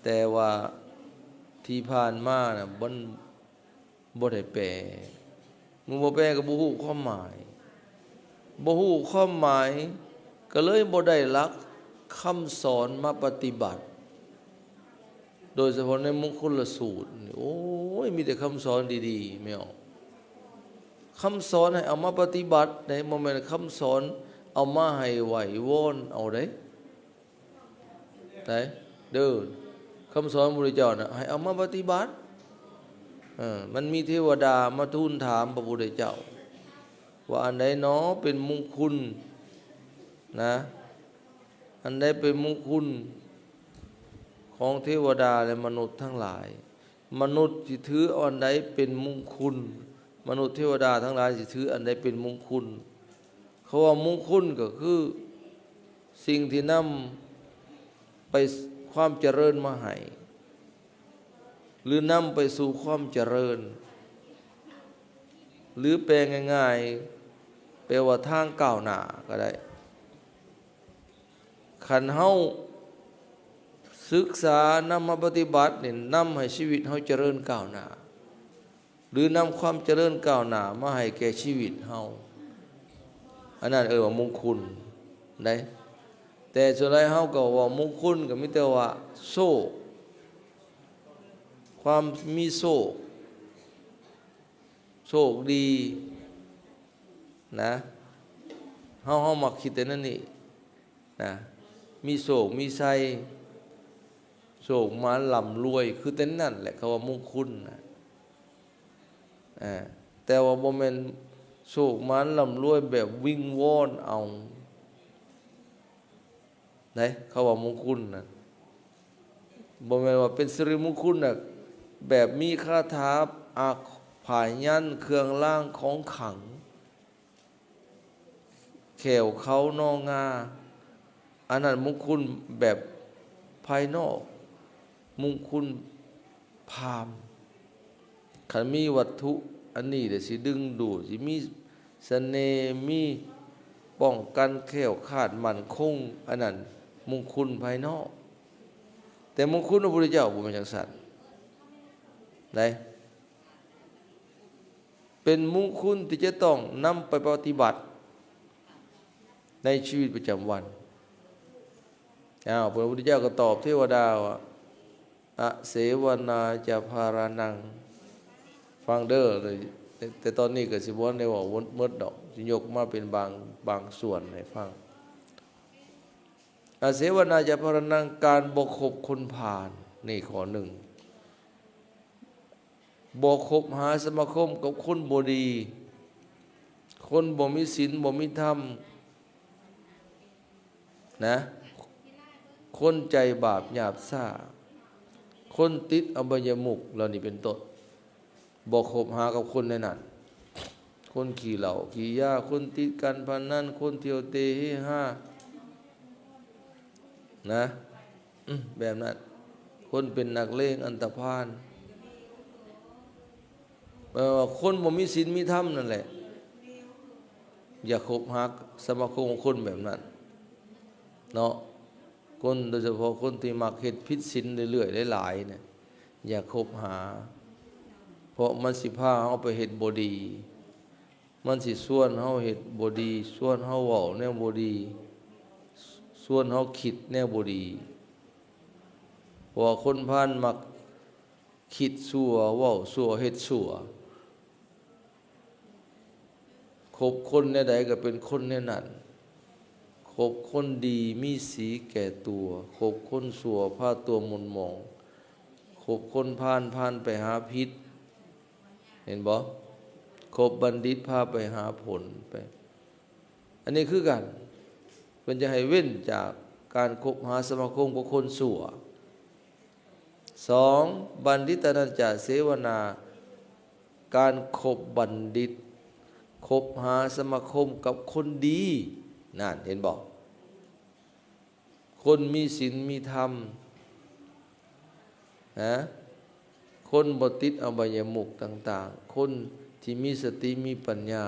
ແຕ່ວ່າທີ່ຜ່ານມານະ ມັນບໍ່ໄດ້ແປ. ເມື່ອບໍ່ແປກໍບໍ່ຮູ້ຄວາມໝາຍ. ບໍ່ຮູ້ຄວາມໝາຍ ກໍເລີຍບໍ່ໄດ້ຫຼັກຄຳສອນມາປະຕິບັດ. ໂດຍສະເພາະໃນມົງຄຸນລະສູດນີ້ ໂອ້ຍ ມີແຕ່ຄຳສອນດີໆ ແມ່ນ. ຄຳສອນໃຫ້ເອົາມາປະຕິບັດເດ້ ບໍ່ແມ່ນຄຳສອນເອົາມາໃຫ້ໄຫວ້ວອນເອົາເດ້. ໄດ້ເດີ ຄຳສອນພະພຸດທະເຈົ້ານະ ໃຫ້ເອົາມາປະຕິບັດ. ເອີ ມັນມີເທວະດາມາທູນຖາມພະພຸດທະເຈົ້າ ວ່າອັນໃດນໍເປັນມຸງຄຸນນະ? ອັນໃດເປັນມຸງຄຸນຂອງເທວະດາ ແລະ ມະນຸດທັງຫຼາຍ? ມະນຸດຊິຖືເອົາອັນໃດເປັນມຸງຄຸນ? ມະນຸດເທວະດາທັງຫຼາຍຊິຖືອັນໃດເປັນມຸງຄຸນ? ເຂົາວ່າມຸງຄຸນກໍຄືສິ່ງທີ່ນຳໄປຄວາມຈະເລີນມາໃຫ້ ຫຼື ນຳໄປສູ່ຄວາມຈະເລີນ ຫຼື ແປງ່າຍໆ ແປວ່າທາງກ້າວໜ້າກໍໄດ້. ຄັນເຮົາສຶກສານຳມາປະຕິບັດນີ້ ນຳໃຫ້ຊີວິດເຮົາຈະເລີນກ້າວໜ້າ ຫຼື ນຳຄວາມຈະເລີນກ້າວໜ້າມາໃຫ້ແກ່ຊີວິດເຮົາ, ອັນນັ້ນເອີ້ນວ່າມຸງຄຸນໄດ໋. ແຕ່ສ່ວນຫຼາຍເຮົາກໍເວົ້າມຸງຄຸນກໍມີແຕ່ວ່າໂຊກ, ຄວາມມີໂຊກ, ໂຊກດີນະ. ເຮົາ, ເຮົາມັກຄິດແຕ່ແນວນີ້ນະ, ມີໂຊກມີໄຊ, ໂຊກໝານລ່ຳລວຍ, ຄືແຕ່ນັ້ນແຫຼະ ເຂົາວ່າມຸງຄຸນນະ. ອາ ແຕ່ວ່າບໍ່ແມ່ນໂຊກໝານລ່ຳລວຍແບບວິງວອນເອົາ. ໃດ໋ ເຂົາວ່າມຸງຄຸນນະ ບໍ່ແມ່ນວ່າເປັນສິລິມຸງຄຸນນະ ແບບມີຄາຖາ ອາ ພາຍັນ ເຄື່ອງລາງຂອງຂັງ ແຂ້ວເຂົາໜໍ່ງາ, ອັນນັ້ນມຸງຄຸນແບບພາຍນອກ, ມຸງຄຸນ ພາມ. ຄັນມີວັດຖຸອັນນີ້ແຫຼະ ຊິດຶງດູດ, ຊິມີສະເໜ່, ມີປ້ອງກັນແຄ້ວຄາດໝັ້ນຄົງ, ອັນນັ້ນມຸງຄຸນພາຍນອກ. ແຕ່ມຸງຄຸນຂອງພະພຸດທະເຈົ້າບໍ່ແມ່ນຈັ່ງຊັ້ນໃດ໋. ເປັນມຸງຄຸນທີ່ຈະຕ້ອງນຳໄປປະຕິບັດໃນຊີວິດປະຈຳວັນ. ອ້າວ ພະພຸດທະເຈົ້າກໍຕອບເທວະດາວ່າ ອະເສວະນາຈະພາລະນັງ. ຟັງເດີ ແຕ່ຕອນນີ້ກໍຊິບໍ່ໄດ້ເວົ້າໝົດດອກ, ຊິຍົກມາເປັນບາງ, ບາງສ່ວນໃຫ້ຟັງ. ອະເສວະນາຈະພາລະນັງ, ການບໍ່ຄົບຄົນພານ, ນີ້ຂໍ້ໜຶ່ງ. ບໍ່ຄົບຫາສະມາຄົມກັບຄົນບໍ່ດີ, ຄົນບໍ່ມີສິນ, ບໍ່ມີທຳ. ນະ ຄົນໃຈບາບຫຍາບຊ້າ, ຄົນຕິດອະບາຍະມຸກເຫຼົ່ານີ້ເປັນຕົ້ນ, ບໍ່ຄົບຫາກັບຄົນແນວນັ້ນ, ຄົນຂີ້ເຫຼົ້າຂີ້ຢາ, ຄົນຕິດການພະນັນ, ຄົນທ່ຽວເຕະເຮຮາ ນະ ອືມ ແບບນັ້ນ, ຄົນເປັນນັກເລງອັນຕະພານ. ແປວ່າຄົນບໍ່ມີສິນມີທຳນັ້ນແຫຼະ ຢ່າຄົບຫາສະມາຄົມກັບຄົນແບບນັ້ນເນາະ. ຄົນ ໂດຍສະເພາະຄົນທີ່ມັກເຮັດຜິດສິນເລື້ອຍໆ ຫຼາຍໆ ນະ ຢ່າຄົບຫາ, ເພາະມັນຊິພາເຮົາໄປເຮັດບໍ່ດີ, ມັນຊິຊວນເຮົາເຮັດບໍ່ດີ, ຊວນເຮົາເວົ້າແນວບໍ່ດີ, ຊວນເຮົາຄິດແນວບໍ່ດີ. ເພາະວ່າຄົນພານມັກ ຄິດຊົ່ວ, ເວົ້າຊົ່ວ, ເຮັດຊົ່ວ. ຄົບຄົນແນວໃດກໍເປັນຄົນແນວນັ້ນ. ຄົບຄົນດີມີສີແກ່ຕົວ, ຄົບຄົນຊົ່ວພາຕົວໝົນໝອງ. ຄົບຄົນພານ, ພານໄປຫາຜິດ. ເຫັນບໍ່? ຄົບບັນດິດພາໄປຫາຜົນໄປ. ອັນນີ້ຄືກັນ, ເພິ່ນຈະໃຫ້ເວັ້ນຈາກການຄົບຫາສະມາຄົມກັບຄົນຊົ່ວ. ສອງ ບັນດິດຕະນັນຈະເສວະນາ, ການຄົບບັນດິດ, ຄົບຫາສະມາຄົມກັບຄົນດີ. ນັ້ນ ເຫັນບໍ່? ຄົນມີສິນມີທຳນະ, ຄົນບໍ່ຕິດອະບາຍະມຸກຕ່າງໆ, ຄົນທີ່ມີສະຕິມີປັນຍາ.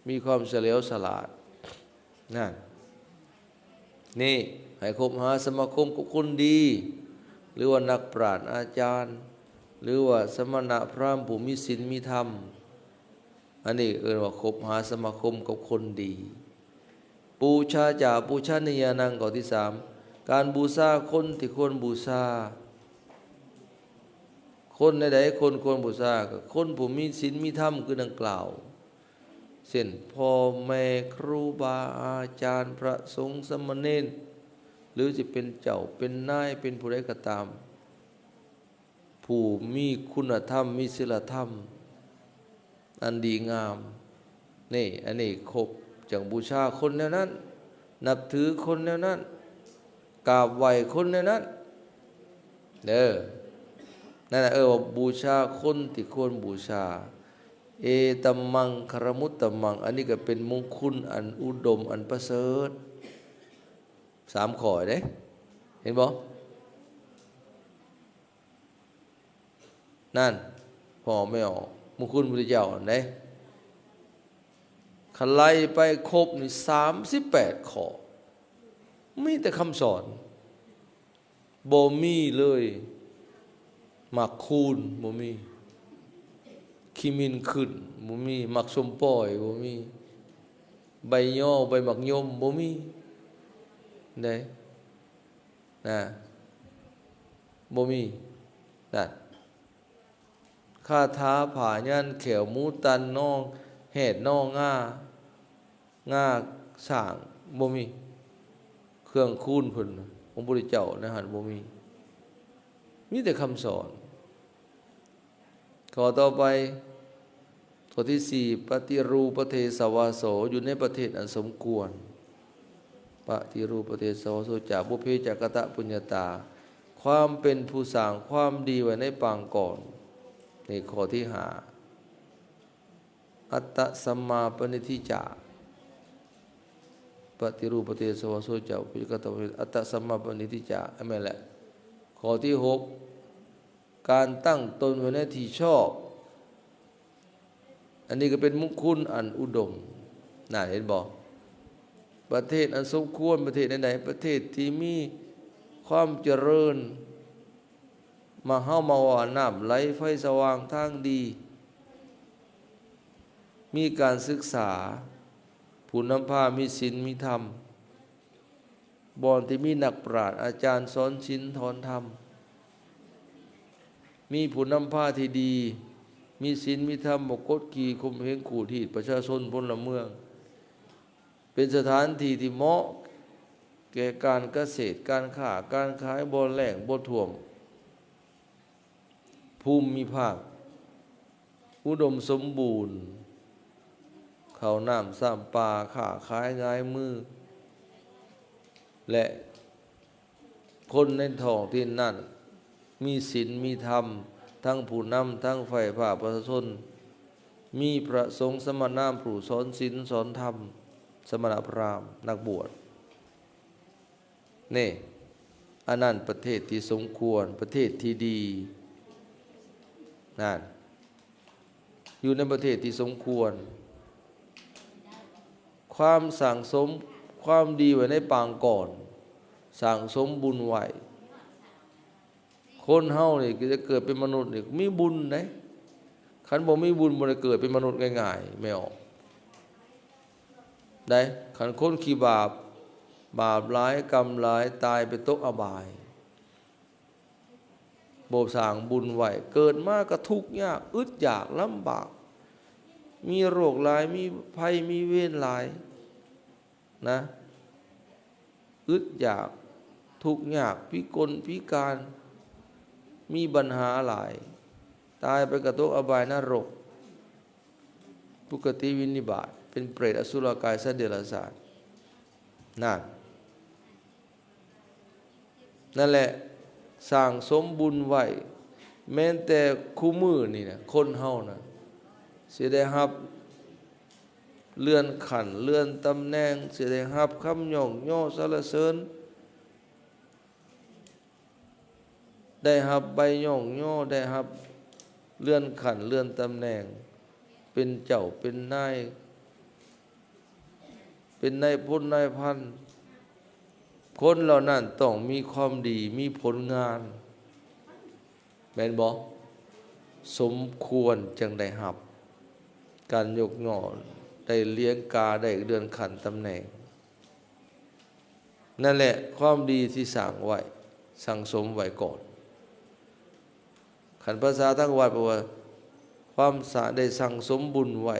ມີຄວາມສະຫຼຽວສະຫຼາດ. ນັ້ນ ນີ້ ໃຫ້ຄົບຫາສະມາຄົມກັບຄົນດີ. ຫຼືວ່ານັກປາດອາຈານ ຫຼືວ່າສະມະນະພຣາມຜູ້ມີສິນມີທຳ. ອັນນີ້ເອີ້ນວ່າຄົບຫາສະມາຄົມກັບຄົນດີ. ປູຊາຈາ ປູຊານີຍານັງ ຂໍ້ທີສາມ ການບູຊາຄົນທີ່ຄວນບູຊາ. ຄົນໃດໆຄົນຄວນບູຊາ? ກໍຄົນຜູ້ມີສິນມີທຳຄືດັ່ງກ່າວ ເຊັ່ນ ພໍ່ແມ່ ຄູບາອາຈານ ພຣະສົງ ສາມະເນນ ຫຼືຈະເປັນເຈົ້າເປັນນາຍ ເປັນຜູ້ໃດກໍຕາມ ຜູ້ມີຄຸນນະທຳ ມີສິນລະທຳອັນດີງາມ. ນີ້ ອັນນີ້ຄົບ ຈັ່ງບູຊາຄົນແນວນັ້ນ ນັບຖືຄົນແນວນັ້ນ ກາບໄຫວ້ຄົນແນວນັ້ນເດີ. ນັ້ນແຫຼະ ເອີ້ນວ່າບູຊາຄົນທີ່ຄວນບູຊາ. ເອຕະມັງຄະຣະມຸດຕະມັງ ອັນນີ້ກໍເປັນມຸງຄຸນອັນອຸດົມອັນປະເສີດ. ສາມຂໍ້ເດ້ ເຫັນບໍ່? ນັ້ນ ພໍ່ແມ່ອອກມຸງຄຸນພຸດທະເຈົ້າຫັ້ນເດ້. ຄັນໄລ່ໄປຄົບນີ້ ສາມສິບແປດຂໍ້ ມີແຕ່ຄຳສອນ. ບໍ່ມີເລີຍ ໝາກຄູນບໍ່ມີ, ຂີ້ໝິ່ນຂຶ້ນບໍ່ມີ, ໝາກສົ້ມປ່ອຍບໍ່ມີ, ໃບຍໍ ໃບໝາກຍົມບໍ່ມີເດ້ ນະ ບໍ່ມີ. ນັ້ນ ຄາຖາ ຜ້າຍັນ ແຂ້ວໝູຕັນ ນໍແຮດ ນໍງາ ງາຊ້າງ ບໍ່ມີ. ເຄື່ອງຄູນເພິ່ນ ຂອງພະພຸດທະເຈົ້າໃນຫັ້ນບໍ່ມີ, ມີແຕ່ຄຳສອນ. ຂໍ້ຕໍ່ໄປ ຂໍ້ທີສີ່ ປະຕິຮູປະເທສະວາໂສ ຢູ່ໃນປະເທດອັນສົມຄວນ. ປະຕິຮູປະເທສະວາໂສ ຈາ ບຸບເພຈະກະຕະປຸນຍະຕາ ຄວາມເປັນຜູ້ສ້າງຄວາມດີໄວ້ໃນປາງກ່ອນ. ນີ້ຂໍ້ທີຫ້າ ອັດຕະສຳມາປະນິທິຈາ ປະຕິຮູປະເທສະວາໂສ ຈາ ບຸບເພຈະກະຕະ ອັດຕະສຳມາປະນິທິຈາ ແມ່ນແຫຼະ. ຂໍ້ທີຫົກ ການຕັ້ງຕົນໄວ້ໃນທີ່ຊອບ. ອັນນີ້ກໍເປັນມຸງຄຸນອັນອຸດົມ. ນະ ເຫັນບໍ່? ປະເທດອັນສົມຄວນ ປະເທດໃດໆ? ປະເທດທີ່ມີຄວາມຈະເລີນ. ມາເຮົາມາວ່ານ້ຳໄຫຼໄຟສະຫວ່າງທາງດີ, ມີການສຶກສາ, ຜູ້ນຳພາມີສິນມີທຳ, ບ່ອນທີ່ມີນັກປາດອາຈານສອນສິນສອນທຳ, ມີຜູ້ນຳພາທີ່ດີ, ມີສິນມີທຳ, ບໍ່ກົດຂີ່ຂົ່ມເຫງຂູດຮີດປະຊາຊົນພົນລະເມືອງ. ເປັນສະຖານທີ່ທີ່ເໝາະແກ່ການກະເສດການຄ້າການຂາຍ, ບໍ່ແລ້ງບໍ່ຖ້ວມ, ພູມມີພາກອຸດົມສົມບູນ, ເຂົ້ານ້ຳຊຳປາ, ຄ້າຂາຍຫງາຍມື ແລະ ຄົນໃນທ້ອງຖິ່ນນັ້ນມີສິນມີທຳ, ທັງຜູ້ນຳ, ທັງໄພ່ພາກປະຊາຊົນ, ມີພະສົງສະມະນາຜູ້ສອນສິນສອນທຳ, ສະມະນະພຣາມ, ນັກບວດ. ນີ້ ອັນນັ້ນປະເທດທີ່ສົມຄວນ, ປະເທດທີ່ດີ. ນັ້ນ ຢູ່ໃນປະເທດທີ່ສົມຄວນ. ຄວາມສັ່ງສົມຄວາມດີໄວ້ໃນປາງກ່ອນ, ສັ່ງສົມບຸນໄວ້. ຄົນເຮົານີ້ຈະເກີດເປັນມະນຸດນີ້ມີບຸນເດ້. ຄັນບໍ່ມີບຸນບໍ່ໄດ້ເກີດເປັນມະນຸດງ່າຍໆ ແມ່ອອກໄດ້. ຄັນຄົນຂີ້ບາບ, ບາບຫຼາຍ, ກຳຫຼາຍ, ຕາຍໄປຕົກອະບາຍ. ບໍ່ສ້າງບຸນໄວ້, ເກີດມາກໍທຸກຍາກ, ອຶດຢາກ, ລຳບາກ, ມີໂລກຫຼາຍ, ມີໄພ, ມີເວນຫຼາຍນະ, ອຶດຢາກ, ທຸກຍາກ, ພິກົນພິການ, ມີບັນຫາຫຼາຍ, ຕາຍໄປກໍຕົກອະບາຍນະລົກ, ທຸກຄະຕິວິນິບາດ, ເປັນເປດ, ອະສຸລະກາຍ, ສັດເດຍລະສານ. ນັ້ນ. ນັ້ນແຫຼະ ສ້າງສົມບຸນໄວ້. ແມ່ນແຕ່ຄູ່ມື້ນີ້ນະ ຄົນເຮົານະ ຊິໄດ້ຮັບເລື່ອນຂັ້ນເລື່ອນຕຳແໜ່ງ, ຊິໄດ້ຮັບຄຳຍ້ອງຍໍສັນລະເສີນ, ໄດ້ຮັບໃບຍ້ອງຍໍ, ໄດ້ຮັບເລື່ອນຂັ້ນເລື່ອນຕຳແໜ່ງ, ເປັນເຈົ້າເປັນນາຍ, ເປັນນາຍພົນນາຍພັນ. ຄົນເຫຼົ່ານັ້ນຕ້ອງມີຄວາມດີ, ມີຜົນງານ, ແມ່ນບໍ່? ສົມຄວນຈັ່ງໄດ້ຮັບການຍົກຍ້ອງ ໄດ້ລຽງກາ ໄດ້ເລື່ອນຂັ້ນຕຳແໜ່ງ. ນັ້ນແຫຼະ ຄວາມດີທີ່ສ້າງໄວ້ ສັ່ງສົມໄວ້ກ່ອນ. ຄັນພາສາທາງວັດບອກວ່າ ຄວາມສະ ໄດ້ສັ່ງສົມບຸນໄວ້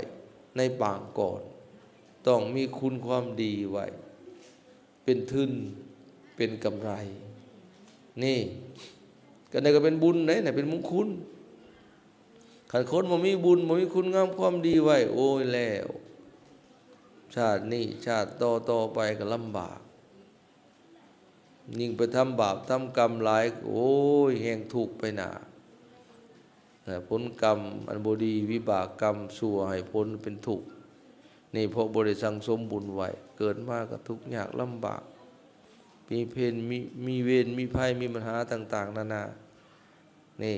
ໃນປາງກ່ອນ, ຕ້ອງມີຄຸນຄວາມດີໄວ້ ເປັນທຶນ ເປັນກຳໄລ. ນີ້ ກະນັ້ນກະເປັນບຸນເດ້ ນັ້ນເປັນມຸງຄຸນ. ຄັນຄົນບໍ່ມີບຸນ ບໍ່ມີຄຸນງາມຄວາມດີໄວ້ ໂອ້ຍແລ້ວ ຊາດນີ້ຊາດຕໍ່ໆໄປກະລຳບາກ. ຍິ່ງໄປທຳບາບທຳກຳຫຼາຍ ໂອ້ຍ ແຮ່ງທຸກໄປໜ້າ. ຜົນກຳອັນບໍ່ດີ ວິບາກກຳຊົ່ວໃຫ້ຜົນເປັນທຸກ. ນີ້ເພາະບໍ່ໄດ້ສັ່ງສົມບຸນໄວ້ ເກີດມາກະທຸກຍາກລຳບາກ ມີເພນ ມີ ມີເວນ ມີໄພ ມີບັນຫາຕ່າງໆນານາ. ນີ້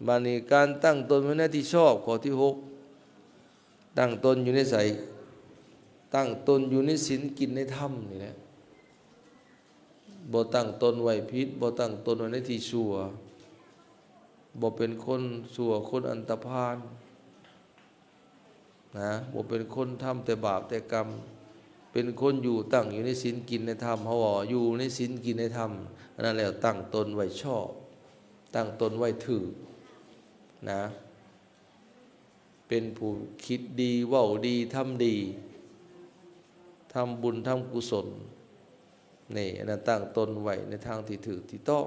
ບາດນີ້ການຕັ້ງຕົນໄວ້ໃນທີ່ຊອບ ຂໍ້ທີຫົກ ຕັ້ງຕົນຢູ່ໃນໃສ? ຕັ້ງຕົນຢູ່ໃນສິນ ກິນໃນທຳນີ້ແຫຼະ. ບໍ່ຕັ້ງຕົນໄວ້ຜິດ ບໍ່ຕັ້ງຕົນໄວ້ໃນທີ່ຊົ່ວ ບໍ່ເປັນຄົນຊົ່ວ ຄົນອັນຕະພານ ນະ ບໍ່ເປັນຄົນທຳແຕ່ບາບແຕ່ກຳ ເປັນຄົນຢູ່ ຕັ້ງຢູ່ໃນສິນ ກິນໃນທຳ. ເຮົາເວົ້າຢູ່ໃນສິນ ກິນໃນທຳ ອັນນັ້ນແລ້ວ ຕັ້ງຕົນໄວ້ຊອບ ຕັ້ງຕົນໄວ້ຖືກນະ ເປັນຜູ້ຄິດດີ ເວົ້າດີ ທຳດີ ທຳບຸນ ທຳກຸສົນ. ນີ້ ອັນນັ້ນຕັ້ງຕົນໄວ້ໃນທາງທີ່ຖືກທີ່ຕ້ອງ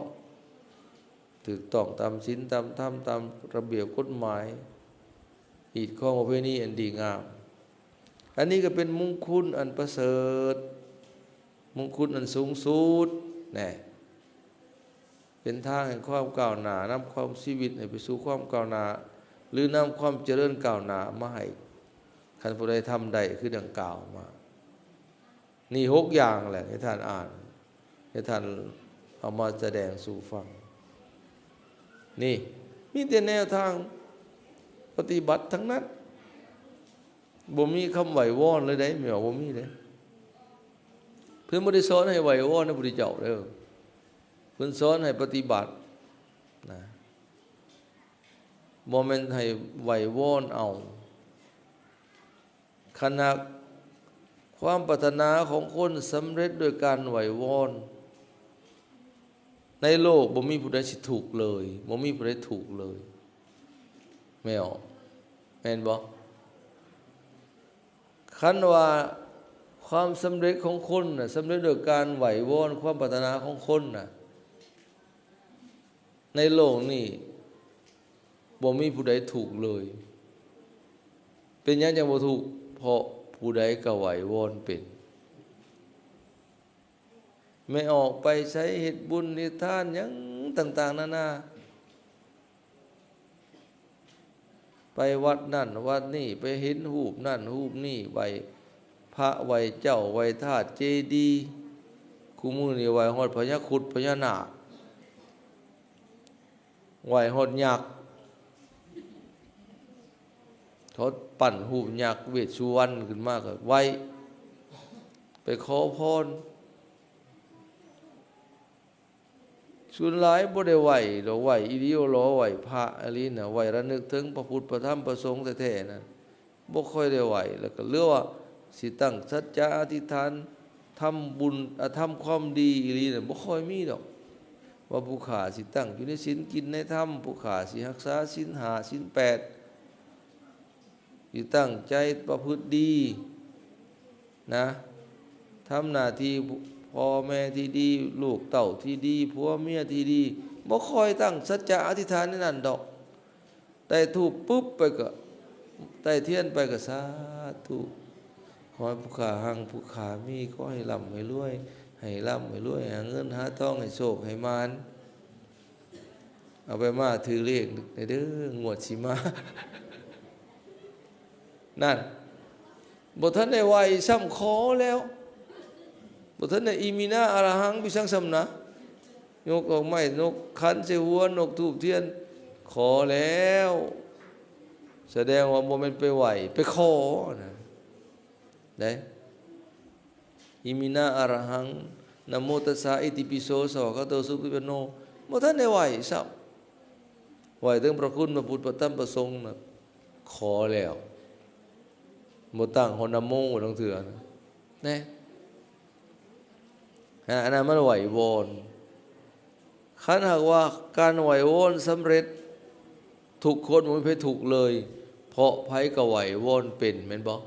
ຖືກຕ້ອງຕາມສິນຕາມທຳ ຕາມລະບຽບກົດໝາຍ ຮີດຄອງປະເພນີອັນດີງາມ. ອັນນີ້ກະເປັນມຸງຄຸນອັນປະເສີດ ມຸງຄຸນອັນສູງສຸດແນ່ ເປັນທາງແຫ່ງຄວາມກ້າວໜ້າ ນຳຄວາມຊີວິດໃຫ້ໄປສູ່ຄວາມກ້າວໜ້າ ຫຼື ນຳຄວາມຈະເລີນກ້າວໜ້າມາໃຫ້ ຄັນຜູ້ໃດທຳໄດ້ຄືດັ່ງກ່າວມາ. ນີ້ຫົກຢ່າງແຫຼະ ໃຫ້ທ່ານອ່ານ ໃຫ້ທ່ານເອົາມາສະແດງສູ່ຟັງ. ນີ້ມີແຕ່ແນວທາງປະຕິບັດທັງນັ້ນ ບໍ່ມີຄຳໄຫວ້ວອນເລີຍເດ້ ແມ່ນບໍ່? ບໍ່ມີເດ້. ເພິ່ນບໍ່ໄດ້ສອນໃຫ້ໄຫວ້ວອນນະ ພະພຸດທະເຈົ້າເດີ ເພິ່ນສອນໃຫ້ປະຕິບັດນະ ບໍ່ແມ່ນໃຫ້ໄຫວ້ວອນເອົາ. ຄັນຫາກຄວາມປາດຖະໜາຂອງຄົນສຳເລັດໂດຍການໄຫວ້ວອນ ໃນໂລກບໍ່ມີຜູ້ໃດຊິທຸກເລີຍ ບໍ່ມີຜູ້ໃດທຸກເລີຍ ແມ່ນບໍ່? ແມ່ນບໍ່? ຄັນວ່າຄວາມສຳເລັດຂອງຄົນນະ ສຳເລັດໂດຍການໄຫວ້ວອນຄວາມປາດຖະໜາຂອງຄົນນະ ໃນໂລກນີ້ບໍ່ມີຜູ້ໃດທຸກເລີຍ. ເປັນຫຍັງຈັ່ງບໍ່ທຸກ? ເພາະຜູ້ໃດກະໄຫວ້ວອນເປັນ. ແມ່ນອອກໄປໃສ ເຮັດບຸນເຮັດທານຫຍັງຕ່າງໆນານາ ໄປວັດນັ້ນວັດນີ້ ໄປເຫັນຮູບນັ້ນຮູບນີ້ ໄຫວ້ພະໄຫວ້ເຈົ້າໄຫວ້ທາດເຈດີ ຄູ່ມື້ນີ້ໄຫວ້ຮອດພະຍາຄຸດພະຍານາກ ໄຫວ້ຮອດຍັກ ເຂົາປັ້ນຮູບຍັກເວດສຸວັນຂຶ້ນມາກະໄຫວ້ ໄປຂໍພອນ. ສ່ວນຫຼາຍບໍ່ໄດ້ໄຫວ້ດອກ ໄຫວ້ອີ່ຫຼີຫຼໍ ໄຫວ້ພະອີ່ຫຼີນະ ໄຫວ້ລະນຶກເຖິງພະພຸດພະທຳພະສົງແທ້ໆນັ້ນ ບໍ່ຄ່ອຍໄດ້ໄຫວ້ ແລ້ວກະເຫຼືອວ່າຊິຕັ້ງສັດຈະອະທິຖານ ທຳບຸນ ອະ ທຳຄວາມດີອີ່ຫຼີນະ ບໍ່ຄ່ອຍມີດອກ ວ່າຜູ້ຂ້າຊິຕັ້ງຢູ່ໃນສິນ ກິນໃນທຳ ຜູ້ຂ້າຊິຮັກສາສິນຫ້າ ສິນແປດ ຊິຕັ້ງໃຈປະພຶດດີນະ ທຳໜ້າທີ່ພໍ່ແມ່ທີ່ດີ ລູກເຕົ້າທີ່ດີ ຜົວເມຍທີ່ດີ ບໍ່ຄ່ອຍຕັ້ງສັດຈະອະທິຖານໃນນັ້ນດອກ. ໄຕ້ທູບປຶບໄປກະ ໄຕ້ທຽນໄປກະ ສາທຸ ຂໍໃຫ້ຜູ້ຂ້າຮັ່ງຜູ້ຂ້າມີ ຂໍໃຫ້ລ່ຳໃຫ້ລວຍ ໃຫ້ລ່ຳໃຫ້ລວຍ ຫາເງິນຫາທອງ ໃຫ້ໂຊກໃຫ້ໝານ. ເອົາໄປມາຖືກເລກແດ່ເດີ ງວດຊິມາ. ນັ້ນ ບໍ່ທັນໄດ້ໄຫວ້ຊ້ຳ ຂໍແລ້ວ ບໍ່ທັນໄດ້ອິມິນາອະລະຫັງ ພິສັງສຳນະ ຍົກດອກໄມ້ ຍົກຂັນໃສ່ຫົວ ຍົກທູບທຽນ ຂໍແລ້ວ ສະແດງວ່າບໍ່ແມ່ນໄປໄຫວ້ ໄປຂໍນະ ໄດ້. ອິມິນາອະລະຫັງ ນະໂມຕັດສະ ອິຕິປິໂສ ສະວາກຂາໂຕ ສຸປະຕິປັນໂນ ບໍ່ທັນໄດ້ໄຫວ້ຊ້ຳ. ໄຫວ້ເຖິງພະຄຸນພະພຸດພະທຳພະສົງນະ ຂໍແລ້ວ ບໍ່ຕັ້ງຮອດນະໂມລາງເທື່ອນະ ແນ່. ອັນນັ້ນມັນໄຫວ້ວອນ. ຄັນຫາກວ່າການໄຫວ້ວອນສຳເລັດ ທຸກຄົນບໍ່ມີໃຜທຸກເລີຍ ເພາະໃຜກໍໄຫວ້ວອນເປັນ ແມ່ນບໍ່?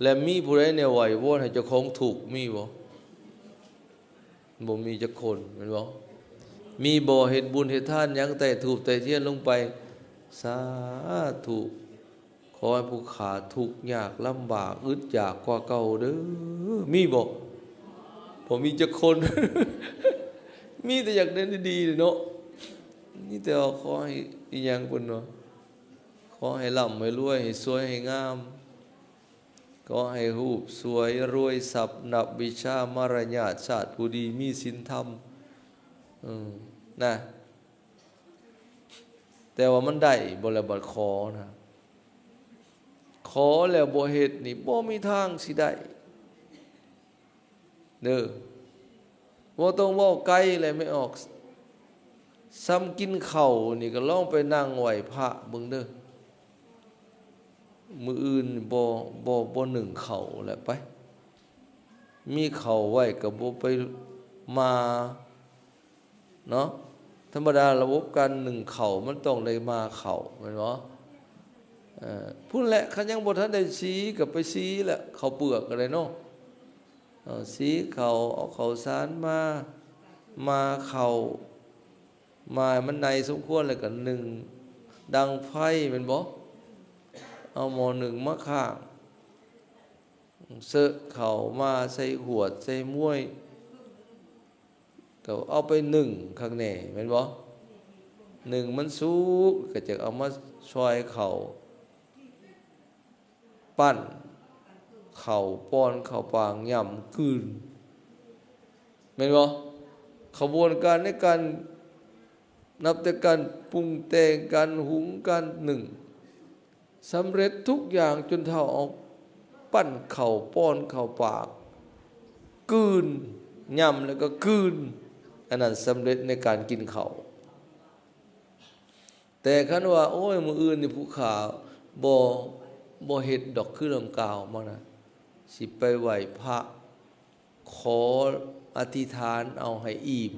ແລະ ມີຜູ້ໃດແນວໄຫວ້ວອນໃຫ້ເຈົ້າຂອງທຸກ ມີບໍ່? ບໍ່ມີຈັກຄົນ ແມ່ນບໍ່? ມີບໍ່? ເຮັດບຸນເຮັດທານຫຍັງ ໄຕ້ທູບໄຕ້ທຽນລົງໄປ ສາທຸ ຂໍໃຫ້ຜູ້ຂ້າທຸກຍາກລຳບາກ ອຶດຢາກກວ່າເກົ່າເດີ. ມີບໍ່? ບໍ່ມີຈັກຄົນ. ມີແຕ່ຢາກໄດ້ດີໆເນາະ. ມີແຕ່ວ່າຂໍໃຫ້ອີຫຍັງເພິ່ນວ່າ ຂໍໃຫ້ລ່ຳໃຫ້ລວຍ ໃຫ້ສວຍໃຫ້ງາມ ຂໍໃຫ້ຮູບສວຍ ລວຍຊັບ ນັບວິຊາ ມາລະຍາດ ຊາດຜູ້ດີ ມີສິນທຳ ເອີ ນະ. ແຕ່ວ່າມັນໄດ້ບໍ່ລະ ບັດຂໍນະ? ຂໍແລ້ວບໍ່ເຮັດນີ້ ບໍ່ມີທາງຊິໄດ້ເດີ. ບໍ່ຕ້ອງເວົ້າໄກແຫຼະ ແມ່ອອກ. ສ່ຳກິນເຂົ້ານີ້ກໍລອງໄປນັ່ງໄຫວ້ພະເບິ່ງເດີ. ມື້ອື່ນບໍ່ ບໍ່ ບໍ່ໜຶ້ງເຂົ້າແຫຼະໄປ. ມີເຂົ້າໄວ້ກໍບໍ່ໄປໝ່າເນາະ. ທຳມະດາລະບົບການໜຶ້ງເຂົ້າມັນຕ້ອງໄດ້ໝ່າເຂົ້າ ແມ່ນບໍ່? ເອີ ພຸ້ນແຫຼະ ຄັນຍັງບໍ່ທັນໄດ້ສີກໍໄປສີແຫຼະ ເຂົ້າເປືອກກໍໄດ້ເນາະ. ເອີ ສີເຂົ້າ ເອົາເຂົ້າສານມາ ໝ່າເຂົ້າ ໝ່າໃຫ້ມັນໃຫຍ່ສົມຄວນ ແລ້ວກໍໜຶ້ງດັງໄຟ ແມ່ນບໍ່? ເອົາໝໍ້ໜຶ້ງມາຂ້າງ ເຊາະເຂົ້າມາໃສ່ຫວດໃສ່ໝ້ວຍ ກໍເອົາໄປໜຶ້ງຄັກແນ່ ແມ່ນບໍ່? ໜຶ້ງມັນສຸກ ກໍຈະເອົາມາຊອຍເຂົ້າ ປັ້ນເຂົ້າ ປ້ອນເຂົ້າປາກ ຫຍ້ຳ ກືນ ແມ່ນບໍ່? ຂະບວນການໃນການ ນັບແຕ່ການປຸງແຕ່ງ ການຫຸງ ການໜຶ້ງ ສຳເລັດທຸກຢ່າງ ຈົນເທົ່າເອົາປັ້ນເຂົ້າ ປ້ອນເຂົ້າປາກ ກືນ ຫຍ້ຳແລ້ວກໍກືນ ອັນນັ້ນສຳເລັດໃນການກິນເຂົ້າ. ແຕ່ຄັນວ່າ ໂອ້ຍ ມື້ອື່ນນີ້ຜູ້ຂ້າບໍ່ ບໍ່ເຮັດດອກ ຄືດັ່ງກ່າວມານະ ຊິໄປໄຫວ້ພະ ຂໍອະທິຖານເອົາໃຫ້ອີ່ມ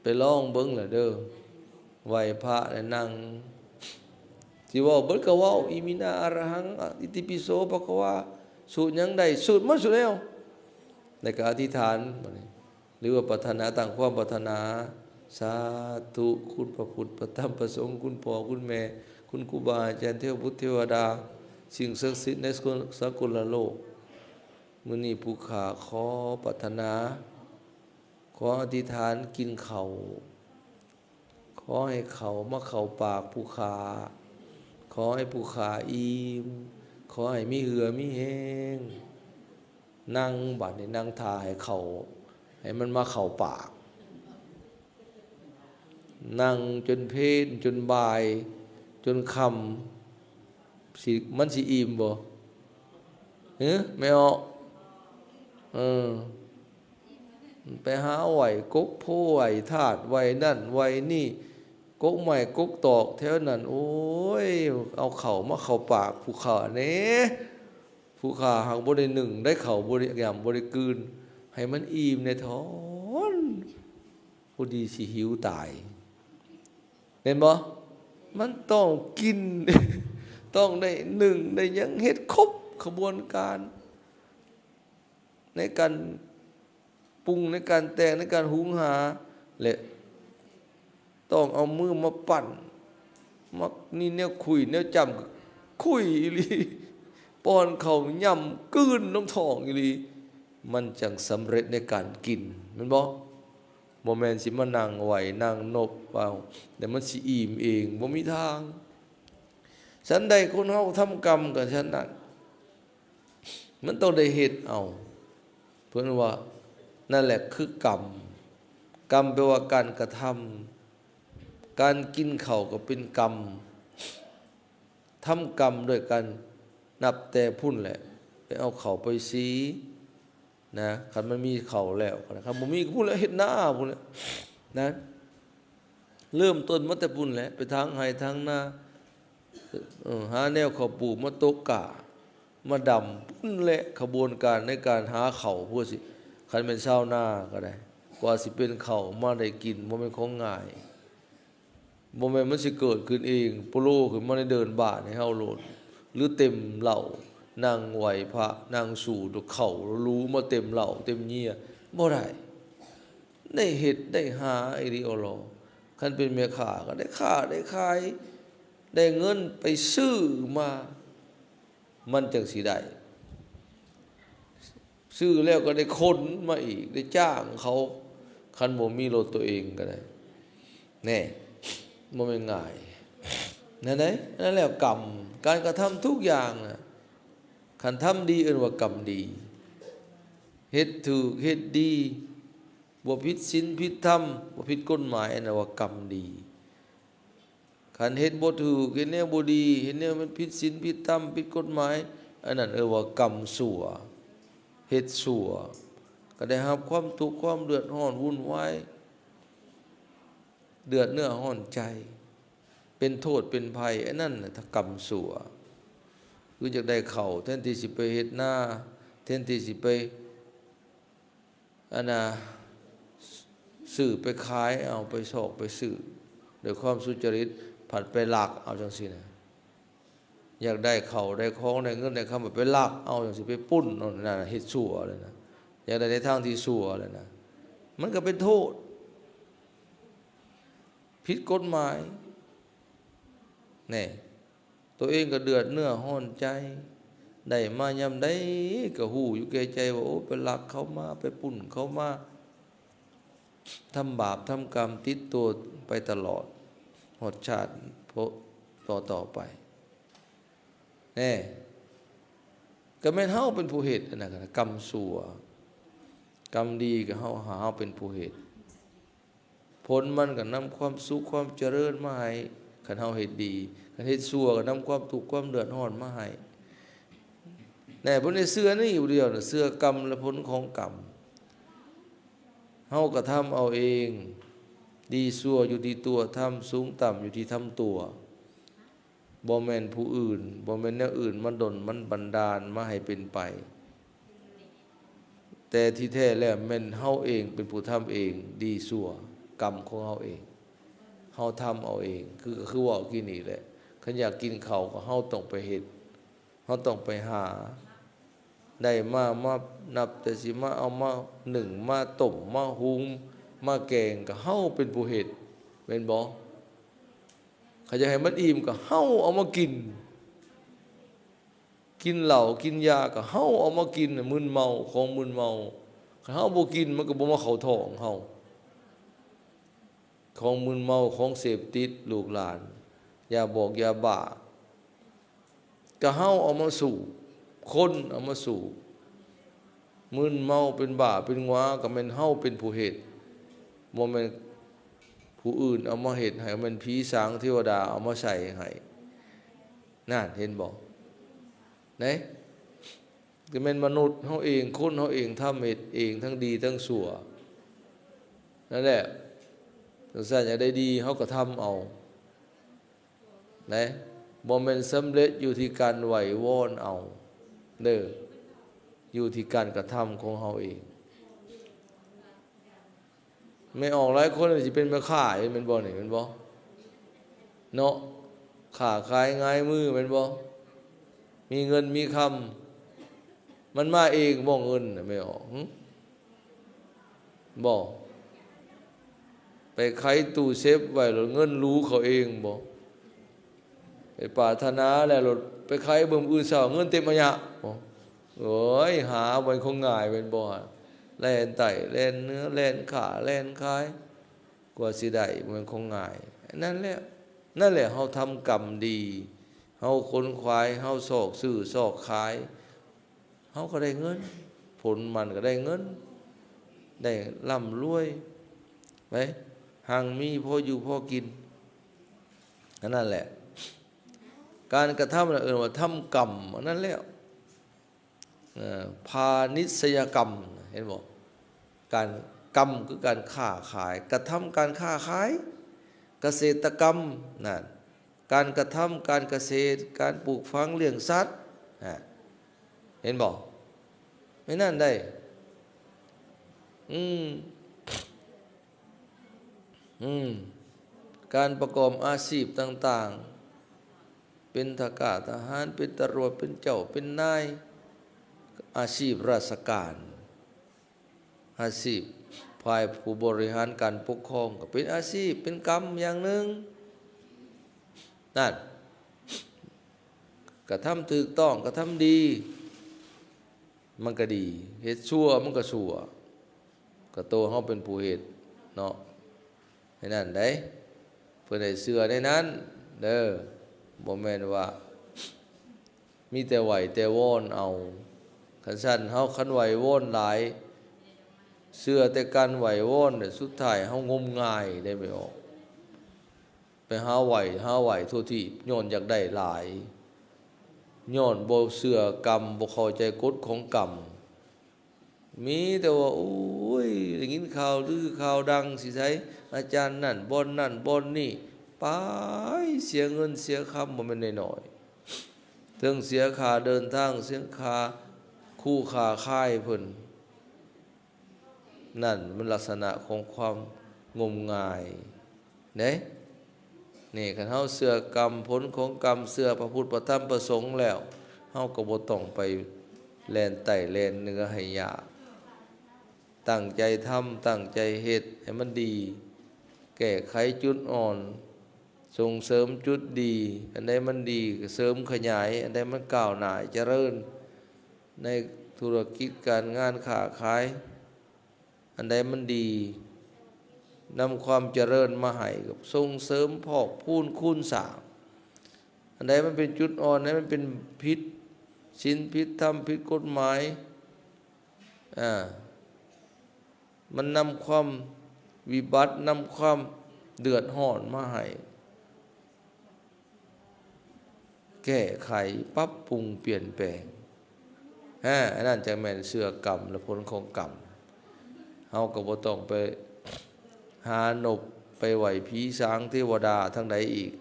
ໄປລອງເບິ່ງລະເດີ. ໄຫວ້ພະແລ້ວນັ່ງ ຊິເວົ້າເບິດກໍເວົ້າ ອິມິນາອະລະຫັງ ອະ ອິຕິປິໂສ ພະຄະວາ ສູດຫຍັງໄດ້ ສູດໝົດສູ່ແນວ ແລ້ວກໍອະທິຖານ ບາດນີ້ ຫຼືວ່າປາດຖະໜາ ຕັ້ງຄວາມປາດຖະໜາ ສາທຸ ຄຸນພະພຸດ ພະທຳ ພະສົງ ຄຸນພໍ່ ຄຸນແມ່ ຄຸນຄູບາອາຈານ ເທວະບຸດ ເທວະດາ ສິ່ງສັກສິດໃນສາກົນລະໂລກ ມື້ນີ້ຜູ້ຂ້າຂໍປາດຖະໜາ ຂໍອະທິຖານກິນເຂົ້າ ຂໍໃຫ້ເຂົ້າມາເຂົ້າປາກຜູ້ຂ້າ ຂໍໃຫ້ຜູ້ຂ້າອີ່ມ ຂໍໃຫ້ມີເຫື່ອມີແຮງ. ນັ່ງ ບາດນີ້ນັ່ງຖ້າໃຫ້ເຂົ້າ ໃຫ້ມັນມາເຂົ້າປາກ ນັ່ງຈົນເພນ ຈົນບ່າຍ ຈົນຄ່ຳ ຊິ ມັນຊິອີ່ມບໍ່? ຫື ແມ່ອອກ? ເອີ ໄປຫາໄຫວ້ກົກໂພໄຫວ້ທາດ ໄຫວ້ນັ້ນໄຫວ້ນີ້ ກົກໄມ້ກົກຕອກແຖວນັ້ນ ໂອ້ຍ ເອົາເຂົ້າມາເຂົ້າປາກຜູ້ຂ້າແດ່. ຜູ້ຂ້າຫາກບໍ່ໄດ້ໜຶ້ງໄດ້ເຂົ້າ ບໍ່ໄດ້ຫຍ້ຳ ບໍ່ໄດ້ກືນ ໃຫ້ມັນອີ່ມແດ່ທ້ອນ ຜູ້ດີຊິຫິວຕາຍ ແມ່ນບໍ່? ມັນຕ້ອງກິນ ຕ້ອງໄດ້ໜຶ້ງໄດ້ຫຍັງ ເຮັດຄົບຂະບວນການ ໃນການປຸງ ໃນການແຕ່ງ ໃນການຫຸງຫາ ແລະ ຕ້ອງເອົາມືມາປັ້ນ ມານີ້ແນວຂຸ້ຍແນວຈ້ຳ ຂຸ້ຍອີ່ຫຼີ ປ້ອນເຂົ້າ ຫຍ້ຳ ກືນລົງທ້ອງອີ່ຫຼີ ມັນຈັ່ງສຳເລັດໃນການກິນ ແມ່ນບໍ່? ບໍ່ແມ່ນຊິມານັ່ງໄຫວ້ນັ່ງນົບເອົາ ແລ້ວມັນຊິອີ່ມເອງ ບໍ່ມີທາງ. ສັນໃດຄົນເຮົາທຳກຳກໍສັນນັ້ນ ມັນຕ້ອງໄດ້ເຮັດເອົາ. ເພິ່ນວ່າ ນັ້ນແຫຼະຄືກຳ. ກຳແປວ່າການກະທຳ. ການກິນເຂົ້າກໍເປັນກຳ. ທຳກຳດ້ວຍການນັບແຕ່ພຸ້ນແຫຼະ ໄປເອົາເຂົ້າໄປສີ. ນະ ຄັນມັນມີເຂົ້າແລ້ວນະ ຄັນບໍ່ມີກໍພຸ້ນແຫຼະ ເຮັດນາພຸ້ນແຫຼະນະ ເລີ່ມຕົ້ນມາແຕ່ພຸ້ນແຫຼະ ໄປຖາງໄຮ່ຖາງນາ ເອີ ຫາແນວເຂົ້າປູກມາຕົກກ້າ ມາດຳ ພຸ້ນແຫຼະ ຂະບວນການໃນການຫາເຂົ້າ ເພື່ອຊິ ຄັນແມ່ນຊາວນາກໍໄດ້ ກວ່າຊິເປັນເຂົ້າມາໄດ້ກິນ ບໍ່ແມ່ນຂອງງ່າຍ. ບໍ່ແມ່ນມັນຊິເກີດຂຶ້ນເອງ ໂປໂລຂຶ້ນມາໃນເດີ່ນບ້ານໃຫ້ເຮົາໂລດ ຫຼືເຕັມເຫຼົ້າ ນັ່ງໄຫວ້ພະ ນັ່ງສູດເຂົ້າຫຼູມາເຕັມເຫຼົ້າເຕັມເຫຍື່ອ ບໍ່ໄດ້ ໄດ້ເຮັດໄດ້ຫາອີ່ຫຼີອໍລໍ ຄັນເປັນແມ່ຄ້າກໍໄດ້ຄ້າໄດ້ຂາຍ ໄດ້ເງິນໄປຊື້ມາ ມັນຈັ່ງຊິໄດ້ ຊື້ແລ້ວກໍໄດ້ຂົນມາອີກ ໄດ້ຈ້າງເຂົາ ຄັນບໍ່ມີລົດຕົວເອງກໍໄດ້ ແນ່ ບໍ່ແມ່ນງ່າຍ ນັ້ນໃດ໋ ນັ້ນແຫຼະກຳ ການກະທຳທຸກຢ່າງນະ ຄັນທຳດີເອີ້ນວ່າກຳດີ ເຮັດຖືກເຮັດດີ ບໍ່ຜິດສິນຜິດທຳ ບໍ່ຜິດກົດໝາຍ ອັນນັ້ນວ່າກຳດີ. ຄັນເຮັດບໍ່ຖືກ ເຮັດແນວບໍ່ດີ ເຮັດແນວມັນຜິດສິນຜິດທຳ ຜິດກົດໝາຍ ອັນນັ້ນເອີ້ນວ່າກຳຊົ່ວ ເຮັດຊົ່ວ ກໍໄດ້ຮັບຄວາມທຸກຄວາມເດືອດຮ້ອນວຸ່ນວາຍ ເດືອດເນື້ອຮ້ອນໃຈ ເປັນໂທດເປັນໄພ ອັນນັ້ນນະກຳຊົ່ວ ຄືຢາກໄດ້ເຂົ້າ ແທນທີ່ຊິໄປເຮັດນາ ແທນທີ່ຊິໄປ ອັນນ່າ ຊື້ໄປຂາຍເອົາ ໄປຊອກໄປຊື້ດ້ວຍຄວາມສຸຈະລິດ ພັດໄປລັກເອົາຈັ່ງຊີ້ນະ ຢາກໄດ້ເຂົ້າໄດ້ຂອງໄດ້ເງິນໄດ້ຄຳ ໄປລັກເອົາຈັ່ງຊີ້ ໄປປຸ້ນເອົານັ້ນນະ ເຮັດຊົ່ວແລ້ວນະ ຢາກໄດ້ໃນທາງທີ່ຊົ່ວແລ້ວນະ ມັນກໍເປັນໂທດ ຜິດກົດໝາຍ ແນ່ ຕົວເອງກໍເດືອດເນື້ອຮ້ອນໃຈ ໄດ້ມາຍາມໃດກໍຮູ້ຢູ່ແກ່ໃຈວ່າ ໂອ້ ໄປລັກເຂົາມາ ໄປປຸ້ນເຂົາມາ ທຳບາບທຳກຳຕິດຕົວໄປຕະຫຼອດ ຮອດຊາດຕໍ່ໆໄປ ແນ່ ກໍແມ່ນເຮົາເປັນຜູ້ເຮັດ ອັນນັ້ນກໍກຳຊົ່ວ ກຳດີກໍເຮົາ ເຮົາເປັນຜູ້ເຮັດ ຜົນມັນກໍນຳຄວາມສຸກຄວາມຈະເລີນມາໃຫ້ ຄັນເຮົາເຮັດດີ ຄັນເຮັດຊົ່ວກໍນຳຄວາມທຸກຄວາມເດືອດຮ້ອນມາໃຫ້ ແນ່ ບໍ່ໄດ້ເຊື່ອນີ້ຜູ້ດຽວນະ ເຊື່ອກຳ ແລະ ຜົນຂອງກຳ ເຮົາກະທຳເອົາເອງ ດີຊົ່ວຢູ່ທີ່ຕົວທຳ ສູງຕ່ຳຢູ່ທີ່ທຳຕົວ ບໍ່ແມ່ນຜູ້ອື່ນ ບໍ່ແມ່ນແນວອື່ນມາດົນ ມັນບັນດານມາໃຫ້ເປັນໄປ ແຕ່ທີ່ແທ້ແລ້ວແມ່ນເຮົາເອງເປັນຜູ້ທຳເອງ ດີຊົ່ວ ກຳຂອງເຮົາເອງ ເຮົາທຳເອົາເອງ ຄື ຄືເວົ້າກີ້ນີ້ແຫຼະ ຄັນຢາກກິນເຂົ້າກໍເຮົາຕ້ອງໄປເຮັດ ເຮົາຕ້ອງໄປຫາ ໄດ້ມາ ມານັບແຕ່ຊິມາເອົາມາໜຶ້ງ ມາຕົ້ມ ມາຫຸງ ມາແກງ ກໍເຮົາເປັນຜູ້ເຮັດ ແມ່ນບໍ່? ຄັນຢາກໃຫ້ມັນອີ່ມ ກໍເຮົາເອົາມາກິນ ກິນເຫຼົ້າກິນຢາ ກໍເຮົາເອົາມາກິນ ມຶນເມົາ ຂອງມຶນເມົາ ຄັນເຮົາບໍ່ກິນ ມັນກໍບໍ່ມາເຂົ້າທ້ອງເຮົາ. ຂອງມຶນເມົາ ຂອງເສບຕິດ ລູກຫຼານ ຢາບອກຢາບ້າ ກໍເຮົາເອົາມາສູບ ຄົນເອົາມາສູບ ມຶນເມົາເປັນບ້າເປັນຫວາ ກໍແມ່ນເຮົາເປັນຜູ້ເຮັດ ບໍ່ແມ່ນຜູ້ອື່ນເອົາມາເຮັດໃຫ້ ແມ່ນຜີສາງເທວະດາເອົາມາໃສ່ໃຫ້ ນັ້ນ ເຫັນບໍ່ ເນາະ. ກໍແມ່ນມະນຸດເຮົາເອງ ຄົນເຮົາເອງ ທຳເຮັດເອງ ທັງດີທັງຊົ່ວ ນັ້ນແຫຼະ. ຈັ່ງຊັ້ນ ຢາກໄດ້ດີ ເຮົາກໍທຳເອົາ ນະ ບໍ່ແມ່ນສຳເລັດຢູ່ທີ່ການໄຫວ້ວອນເອົາເດີ ຢູ່ທີ່ການກະທຳຂອງເຮົາເອງ. ແມ່ອອກຫຼາຍຄົນຊິເປັນແມ່ຄ້າເອງ ແມ່ນບໍ່ນີ້ ແມ່ນບໍ່ເນາະ? ຄ້າຂາຍຫງາຍມືແມ່ນບໍ່? ມີເງິນມີຄຳ ມັນມາເອງບໍ່ເງິນນະ ແມ່ອອກ ຫຶ? ບໍ່ ໄປໄຂຕູ້ເຊັບໄວ້ ແລ້ວເງິນຫຼູເຂົ້າເອງບໍ່? ໄປປາດຖະໜາແລ້ວ ແລ້ວໄປໄຂເບິ່ງມື້ເຊົ້າ ເງິນເຕັມອາຍະບໍ່? ໂອ້ຍ ຫາບໍ່ແມ່ນຂອງງ່າຍແມ່ນບໍ່? ແລ່ນໃຕ້ແລ່ນເໜືອ ແລ່ນຄ້າແລ່ນຂາຍ ກວ່າຊິໄດ້ ບໍ່ແມ່ນຂອງງ່າຍ. ນັ້ນແຫຼະ ນັ້ນແຫຼະ ເຮົາທຳກຳດີ ເຮົາຂົນຂວາຍ ເຮົາຊອກຊື້ຊອກຂາຍ ເຮົາກໍໄດ້ເງິນ ຜົນມັນກໍໄດ້ເງິນ ໄດ້ລ່ຳລວຍໄປ ຮັ່ງມີພໍຢູ່ພໍກິນ. ອັນນັ້ນແຫຼະ ການກະທຳນະ ເອີ້ນວ່າທຳກຳ ອັນນັ້ນແຫຼະ ເອີ ພານິດສະຍະກຳ ເຫັນບໍ່? ການ ກຳຄືການຄ້າຂາຍ, ກະທຳການຄ້າຂາຍ, ກະເສດຕະກຳ ນັ້ນ ການກະທຳການກະເສດ, ການປູກຝັງລ້ຽງສັດ ນະ ເຫັນບໍ່? ແມ່ນນັ້ນໃດ໋. ອືມ ອືມ ການປະກອບອາຊີບຕ່າງໆ ເປັນທະກາທະຫານ, ເປັນຕຳຫຼວດ, ເປັນເຈົ້າເປັນນາຍ, ອາຊີບລາຊະການ, ອາຊີບຝ່າຍຜູ້ບໍລິຫານການປົກຄອງ ກໍເປັນອາຊີບ ເປັນກຳຢ່າງໜຶ່ງ. ນັ້ນ ກະທຳຖືກຕ້ອງ, ກະທຳດີ ມັນກໍດີ, ເຮັດຊົ່ວມັນກໍຊົ່ວ, ກໍໂຕເຮົາເປັນຜູ້ເຮັດເນາະ. ໃນນັ້ນໃດ໋ ເພິ່ນໃຫ້ເຊື່ອໃນນັ້ນເດີ, ບໍ່ແມ່ນວ່າມີແຕ່ໄຫວ້ແຕ່ວອນເອົາ. ຄັນຊັ້ນເຮົາ ຄັນໄຫວ້ວອນຫຼາຍ, ເຊື່ອແຕ່ການໄຫວ້ວອນ, ສຸດທ້າຍເຮົາງົມງາຍໄດ້ໄປອອກ. ໄປຫາໄຫວ້ ຫາໄຫວ້ທົ່ວທີບ ຍ້ອນຢາກໄດ້ຫຼາຍ, ຍ້ອນບໍ່ເຊື່ອກຳ, ບໍ່ເຂົ້າໃຈກົດຂອງກຳ. ມີແຕ່ວ່າ ໂອ້ຍ ໄດ້ຍິນຂ່າວລືຂ່າວດັງຊິໃສ, ອາຈານນັ້ນ ບ່ອນນັ້ນ ບ່ອນນີ້, ໄປເສຍເງິນເສຍຄຳບໍ່ແມ່ນນ້ອຍໆ, ເຖິງເສຍຄ່າເດີນທາງ, ເສຍຄ່າຄູ່ຄ້າຂາຍເພິ່ນ. ນັ້ນມັນລັກສະນະຂອງຄວາມງົມງາຍເດ້. ນີ້ ຄັນເຮົາເຊື່ອກຳ, ຜົນຂອງກຳ, ເຊື່ອພະພຸດ ພະທຳ ພະສົງແລ້ວ, ເຮົາກໍບໍ່ຕ້ອງໄປແລ່ນໃຕ້ແລ່ນເໜືອໃຫ້ຍາກ. ຕັ້ງໃຈທຳ, ຕັ້ງໃຈເຮັດໃຫ້ມັນດີ, ແກ້ໄຂຈຸດອ່ອນ, ສົ່ງເສີມຈຸດດີ, ອັນໃດມັນດີກໍເສີມຂະຫຍາຍ, ອັນໃດມັນກ້າວໜ້າຈະເລີນໃນທຸລະກິດການງານຄ້າຂາຍ, ອັນໃດມັນດີນຳຄວາມຈະເລີນມາໃຫ້ ກໍສົ່ງເສີມພອກພູນຄູນສ້າງ, ອັນໃດມັນເປັນຈຸດອ່ອນ, ອັນໃດມັນເປັນຜິດສິນຜິດທຳຜິດກົດໝາຍ, ອາ ມັນນຳຄວາມວິບັດ, ນຳຄວາມເດືອດຮ້ອນມາໃຫ້, ແກ້ໄຂ, ປັບປຸງ, ປ່ຽນແປງ. ອາ ອັນນັ້ນຈັ່ງແມ່ນເຊື່ອກຳ ແລະ ຜົນຂອງກຳ. ເຮົາກໍບໍ່ຕ້ອງໄປຫານົບ, ໄປໄຫວ້ຜີສາງເທວະດາທາງໃດອີກ,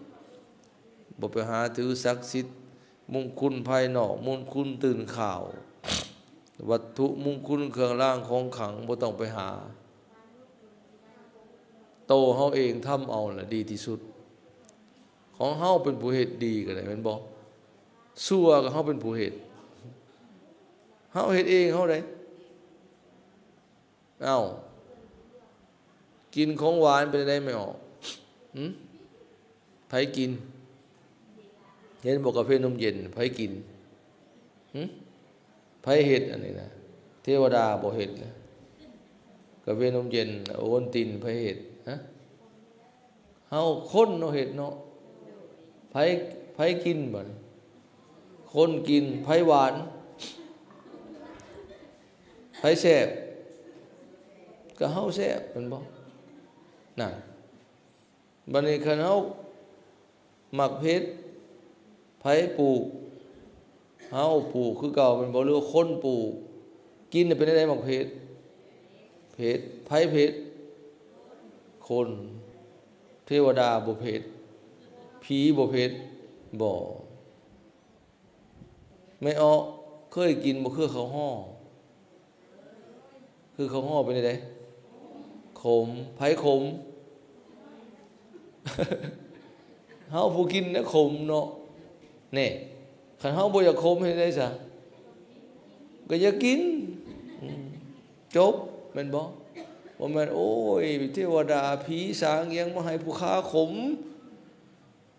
ບໍ່ໄປຫາຖືສັກສິດ ມຸງຄຸນພາຍນອກ, ມຸງຄຸນຕື່ນຂ້າວ, ວັດຖຸມຸງຄຸນເຄື່ອງລາງຂອງຂັງ ບໍ່ຕ້ອງໄປຫາ. ໂຕເຮົາເອງທຳເອົາລະດີທີ່ສຸດ. ຂອງເຮົາເປັນຜູ້ເຮັດ, ດີກໍໄດ້ ແມ່ນບໍ່? ຊົ່ວກໍເຮົາເປັນຜູ້ເຮັດ, ເຮົາເຮັດເອງເຮົາໄດ໋. ເອົ້າ ກິນຂອງຫວານເປັນໃດແມ່ອອກ? ຫຶ? ໃຜກິນ? ເຫັນບໍ່ ກາເຟນົມເຢັນ ໃຜກິນ? ຫຶ? ໃຜເຮັດອັນນີ້ນະ? ເທວະດາບໍ່ເຮັດນະ. ກາເຟນົມເຢັນ ໂອວັນຕິນ ໃຜເຮັດ? ຮະ? ເຮົາຄົນເນາະເຮັດເນາະ. ໃຜ ໃຜກິນບັດນີ້? ຄົນກິນ. ໃຜຫວານ? ໃຜແຊບ? ກໍເຮົາແຊບແມ່ນບໍ່? ນັ້ນ. ບັດນີ້ຄັນເຮົາມັກເຜັດ ໃຜປູກ? ເຮົາປູກຄືເກົ່າແມ່ນບໍ່ ຫຼືວ່າຄົນປູກ? ກິນເປັນແນວໃດມັກເຜັດ? ເຜັດ. ໃຜເຜັດ? ຄົນ. ເທວະດາບໍ່ເຜັດ, ຜີບໍ່ເຜັດ. ບໍ່. ແມ່ເອາະ ເຄີຍກິນບໍ່ ເຄືອເຂົ້າຫໍ່? ຄືເຂົ້າຫໍ່ເປັນຈັ່ງໃດ? ຂົມ. ໃຜຂົມ? ເຮົາຜູ້ກິນນະຂົມເນາະ. ແນ່ ຄັນເຮົາບໍ່ຢາກຂົມເຮັດໃດຊະ? ກໍຢ່າກິນ. ອືມ ຈົບ ແມ່ນບໍ່? ບໍ່ແມ່ນ ໂອ້ຍ ເທວະດາ ຜີສາງຫຍັງມາໃຫ້ຜູ້ຂ້າຂົມ.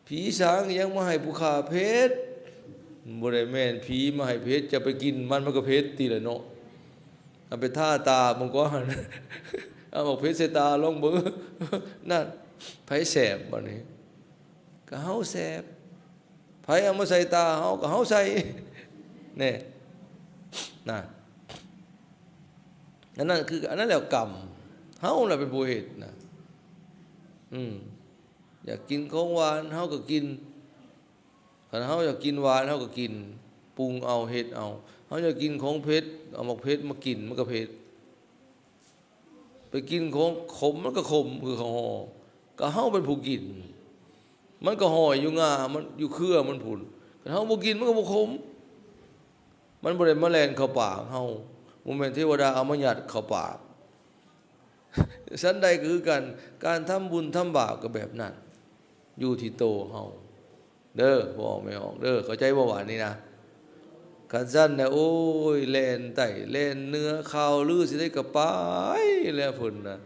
ຜີສາງອີຫຍັງມາໃຫ້ຜູ້ຂ້າເຜັດ? ບໍ່ໄດ້ແມ່ນຜີມາໃຫ້ເຜັດ, ຈະໄປກິນມັນ ມັນກໍເຜັດຕິລະເນາະ. ເອົາໄປທາຕາເບິ່ງກ່ອນ, ເອົາໝາກເຜັດໃສ່ຕາລອງເບິ່ງ. ນັ້ນ ໃຜແຊບບັດນີ້? ກໍເຮົາແຊບ. ໃຜເອົາມາໃສ່ຕາເຮົາ? ກໍເຮົາໃສ່. ແນ່ ນະ ອັນນັ້ນຄື ອັນນັ້ນແຫຼະກຳ, ເຮົາລະເປັນຜູ້ເຮັດນະ. ອືມ ຢາກກິນຂອງຫວານເຮົາກໍກິນ, ຄັນເຮົາຢາກກິນຫວານເຮົາກໍກິນ, ປຸງເອົາ ເຮັດເອົາ. ເຮົາຢາກກິນຂອງເຜັດ ເອົາໝາກເຜັດມາກິນ ມັນກໍເຜັດ. ໄປກິນຂອງຂົມ ມັນກໍຂົມຄືເຂົາຫໍ່ ກໍເຮົາເປັນຜູ້ກິນ ມັນກໍຫ້ອຍຢູ່ງ່າມັນ ຢູ່ເຄືອມັນພຸ້ນ ຄັນເຮົາບໍ່ກິນ ມັນກໍບໍ່ຂົມ. ມັນບໍ່ໄດ້ມາແລ່ນເຂົ້າປາກເຮົາ ບໍ່ແມ່ນເທວະດາເອົາມາຍັດເຂົ້າປາກ. ສັນໃດກໍຄືກັນ ການທຳບຸນທຳບາບກໍແບບນັ້ນ ຢູ່ທີ່ໂຕເຮົາເດີ ພໍ່ແມ່ອອກເດີ ເຂົ້າໃຈບໍ່ຫວານີ້ນະ? ຄັນຊັ້ນນະ ໂອ້ຍ ແລ່ນໃຕ້ແລ່ນເໜືອ ຂ່າວລືຊິໄດ້ກໍໄປແລ້ວເພິ່ນນະ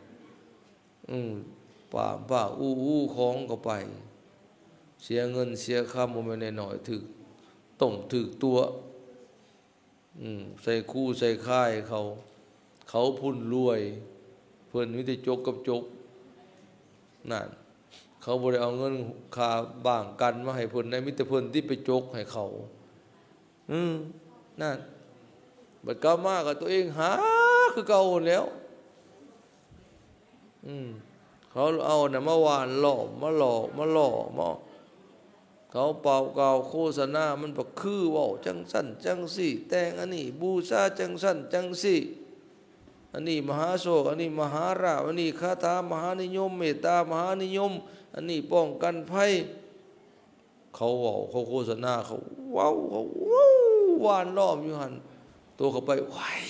ອືມ ປາມປາກອູ່ໆຂອງກໍໄປ ເສຍເງິນເສຍຄຳບໍ່ແມ່ນນ້ອຍໆ ຖືກຕົ້ມຖືກຕົວະ ອືມ ໃສ່ຄູໃສ່ຄ້າຍເຂົາ ເຂົາພຸ້ນລວຍ ເພິ່ນມີແຕ່ຈົກກັບຈົກ ນັ້ນ ເຂົາບໍ່ໄດ້ເອົາເງິນຄ່າບ້າງກັນມາໃຫ້ເພິ່ນໄດ໋ ມີແຕ່ເພິ່ນຕິໄປຈົກໃຫ້ເຂົາ. ອືມ ນັ້ນ ບັດກັບມາກໍຕົວເອງຫາຄືເກົ່າຫັ້ນແຫຼ້ວ. ອືມ ເຂົາເອົານັ້ນມາຫວ່ານລ້ອມ ມາຫຼອກ ມາຫຼອກ ມາ ເຂົາເປົ່າກ່າວໂຄສະນາ ມັນກໍຄືເວົ້າຈັ່ງຊັ້ນຈັ່ງຊີ້ ແຕ່ງອັນນີ້ ບູຊາຈັ່ງຊັ້ນຈັ່ງຊີ້ ອັນນີ້ມະຫາໂຊກ ອັນນີ້ມະຫາລາບ ອັນນີ້ຄາຖາມະຫານິຍົມ ເມດຕາມະຫານິຍົມ ອັນນີ້ປ້ອງກັນໄພ. ເຂົາເວົ້າ ເຂົາໂຄສະນາ ເຂົາເວົ້າ ເຂົາເວົ້າຫວ່ານລ້ອມຢູ່ຫັ້ນ ໂຕເຂົ້າໄປ ໂອ້ຍ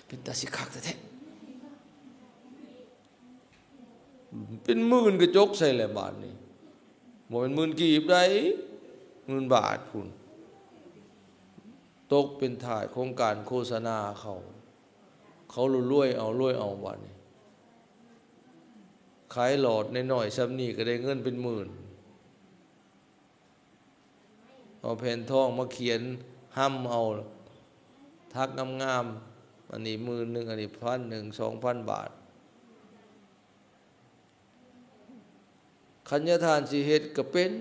ເປັນຕາຊິຄັກແທ້ໆ ເປັນໝື່ນກະຈົກໃສ່ແຫຼະບາດນີ້ ບໍ່ແມ່ນໝື່ນກີບໃດ໋ ໝື່ນບາດພຸ້ນ ຕົກເປັນທາດຂອງການໂຄສະນາເຂົາ ເຂົາລວຍເອົາ ລວຍເອົາບາດນີ້ ຂາຍຫຼອດນ້ອຍໆຊ່ຳນີ້ກໍໄດ້ເງິນເປັນໝື່ນ. ເອົາແຜ່ນທອງມາຂຽນຮຳເອົາ ຖັກງາມໆ ອັນນີ້ໝື່ນໜຶ່ງ ອັນນີ້ພັນໜຶ່ງ ສອງພັນບາດ. ຄັນຍາທ່ານຊິເຮັດກໍເປັນ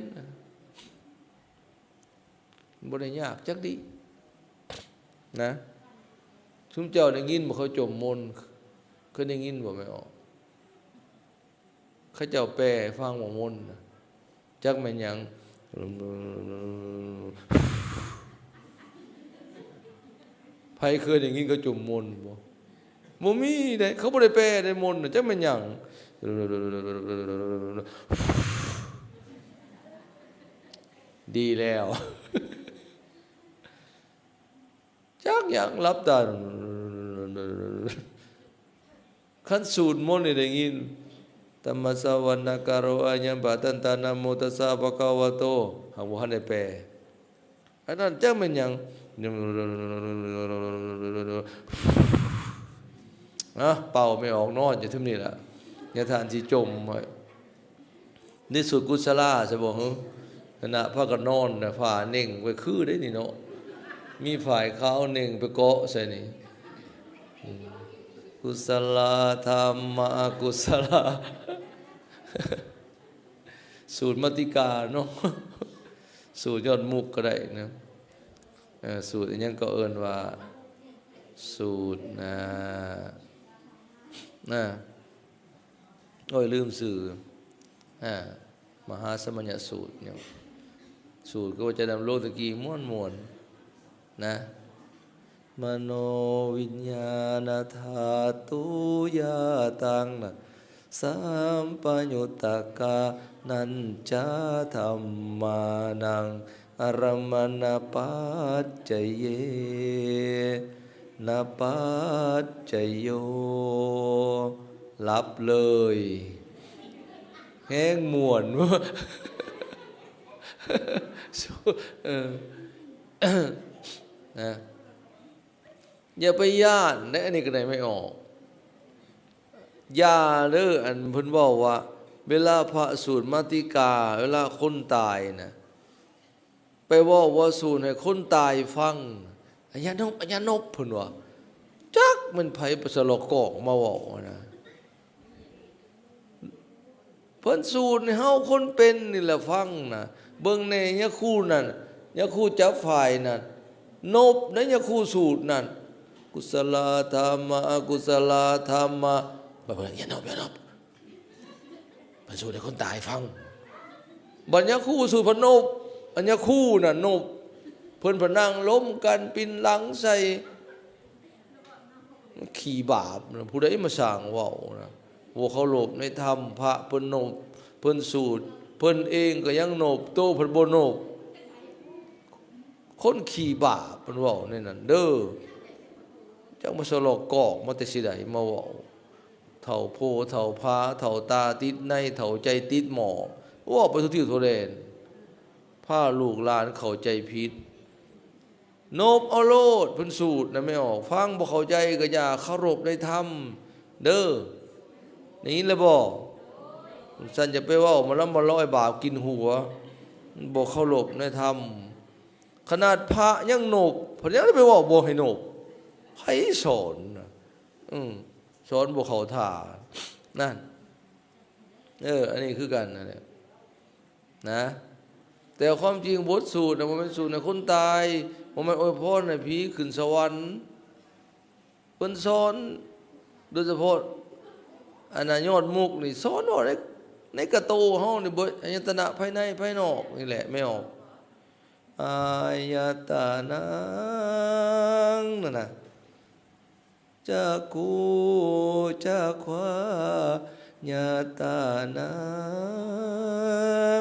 ບໍ່ໄດ້ຍາກຈັກດີ້ນະ. ຊຸມເຈົ້າໄດ້ຍິນບໍ່ ເຂົາຈົ່ມມົນ ເຄີຍໄດ້ຍິນບໍ່ແມ່ອອກ? ເຂົາເຈົ້າແປໃຫ້ຟັງວ່າມົນນະ ຈັກແມ່ນຫຍັງ? ໃຜເຄີຍໄດ້ຍິນເຂົາຈົ່ມມົນບໍ່? ບໍ່ມີເດ້ ເຂົາບໍ່ໄດ້ແປເດ້ ມົນນະ ຈັກແມ່ນຫຍັງ? ດີແລ້ວ. ຈັກຫຍັງ ຫຼັບຕາ ຄັນສູດມົນນີ້ໄດ້ຍິນ ຕະມະສະວະນະກາໂຣອາຍັມປະຕັນຕານະໂມຕັດສະພະຄະວະໂຕ ຫາກບໍ່ທັນໄດ້ແປ ອັນນັ້ນຈັກແມ່ນຫຍັງ ອະ ເປົ່າແມ່ອອກນອນຢູ່ເທິງນີ້ລະ ຍາທ່ານຊິຈົ່ມໄວ້. ນີ້ສູດກຸສະລາໃຊ່ບໍ່ຫື? ຂະນະພາກັນນອນນະ ຜ້າເໜັງໄວ້ຄືໄດ໋ນີ້ເນາະ ມີຝ້າຍຂາວເໜັງໄປເກາະໃສ່ນີ້ ອືມ ກຸສະລາທຳມະ ອະກຸສະລາ ສູດມະຕິກາເນາະ ສູດຍອດມຸກກໍໄດ້ນະ ເອີ ສູດອີ່ຫຍັງກໍເອີ້ນວ່າ ສູດ ນາ ນາ ໂອ້ຍ ລືມຊື່ ອາ ມະຫາສະມັນຍະສູດ ຫຍັງ ສູດກໍວ່າຈະດຳລົງຕະກີ້ມ່ວນໆ ນະ ມະໂນວິນຍານະທາຕຸຍາຕັງ ນະ ສຳປະຍຸດຕະກາ ນັນຈາທຳມານັງ ອາລະມະນະປັດຈະເຍ ນະປັດຈະໂຍ ຫຼັບເລີຍ ແຮງມ່ວນ ເອີ ນະ ຢ່າໄປຢ້ານເດ້ ອັນນີ້ກໍໄດ້ແມ່ອອກ ຢ່າເດີ ອັນເພິ່ນເວົ້າວ່າ ເວລາພະສູດມະຕິກາ ເວລາຄົນຕາຍນະ ໄປເວົ້າວ່າສູດໃຫ້ຄົນຕາຍຟັງ ອາຍານົບ ອາຍານົບ ເພິ່ນວ່າ ຈັກແມ່ນໃຜໄປສະຫຼອກກອກມາເວົ້ານະ ເພິ່ນສູດໃຫ້ເຮົາຄົນເປັນນີ້ແຫຼະຟັງນະ ເບິ່ງແດ່ ຍາຄູນັ້ນ ຍາຄູຈັບຝ້າຍນັ້ນ ນົບໃດ ຍາຄູສູດນັ້ນ ກຸສະລາທຳມະ ອະກຸສະລາທຳມະ ເບິ່ງ ຢ່ານົບ ຢ່ານົບ ເພິ່ນສູດໃຫ້ຄົນຕາຍຟັງ ບັດຍາຄູສູດພັດນົບ ອັນຍາຄູນັ້ນນົບ ເພິ່ນພັດນັ່ງລົມກັນປິ່ນຫຼັງໃສ່ ຂີ້ບາບນະ ຜູ້ໃດມາສ້າງເວົ້ານະ ບໍ່ເຄົາລົບໃນທຳ, ພະເພິ່ນນົບ, ເພິ່ນສູດ, ເພິ່ນເອງກໍຍັງນົບ, ໂຕເພິ່ນບໍ່ນົບ. ຄົນຂີ້ບາບ ເພິ່ນເວົ້າໃນນັ້ນເດີ. ຈັກມາສະຫຼອກກອກມາແຕ່ຊິໃດມາເວົ້າ. ເຖົ້າໂພເຖົ້າພາ, ເຖົ້າຕາຕິດໃນ, ເຖົ້າໃຈຕິດໝໍ້, ເວົ້າໄປທົ່ວທິດທົ່ວແດນ. ພາລູກຫຼານເຂົ້າໃຈຜິດ. ນົບເອົາໂລດ, ເພິ່ນສູດນະແມ່ອອກ, ຟັງບໍ່ເຂົ້າໃຈກໍຢ່າ, ເຄົາລົບໃນທຳເດີ. ໄດ້ຍິນແລ້ວບໍ່? ຊັ້ນຢ່າໄປເວົ້າມາລຳມາລອຍ, ບາບກິນຫົວ, ບໍ່ເຄົາລົບໃນທຳ. ຂະໜາດພະຍັງນົບ, ເພິ່ນຍັງໄດ້ໄປເວົ້າບໍ່ໃຫ້ນົບ. ໃຜສອນນະ? ອືມ ສອນບໍ່ເຂົ້າທ່າ. ນັ້ນ ເອີ ອັນນີ້ຄືກັນນັ້ນແຫຼະນະ. ແຕ່ຄວາມຈິງບົດສູດນະ ບໍ່ແມ່ນສູດໃຫ້ຄົນຕາຍ, ບໍ່ແມ່ນອວຍພອນໃຫ້ຜີຂຶ້ນສະຫວັນ. ເພິ່ນສອນ ໂດຍສະເພາະອັນນ່າ ຍອດມຸກນີ້ ສອນເວົ້າໃນ ໃນກະໂຕເຮົານີ້ເບິດ, ອາຍະຕະນະພາຍໃນພາຍນອກນີ້ແຫຼະແມ່ອອກ. ອາຍະຕະນັງນັ້ນນະ ຈັກຂຸຈັກຂວາຍະຕະນັ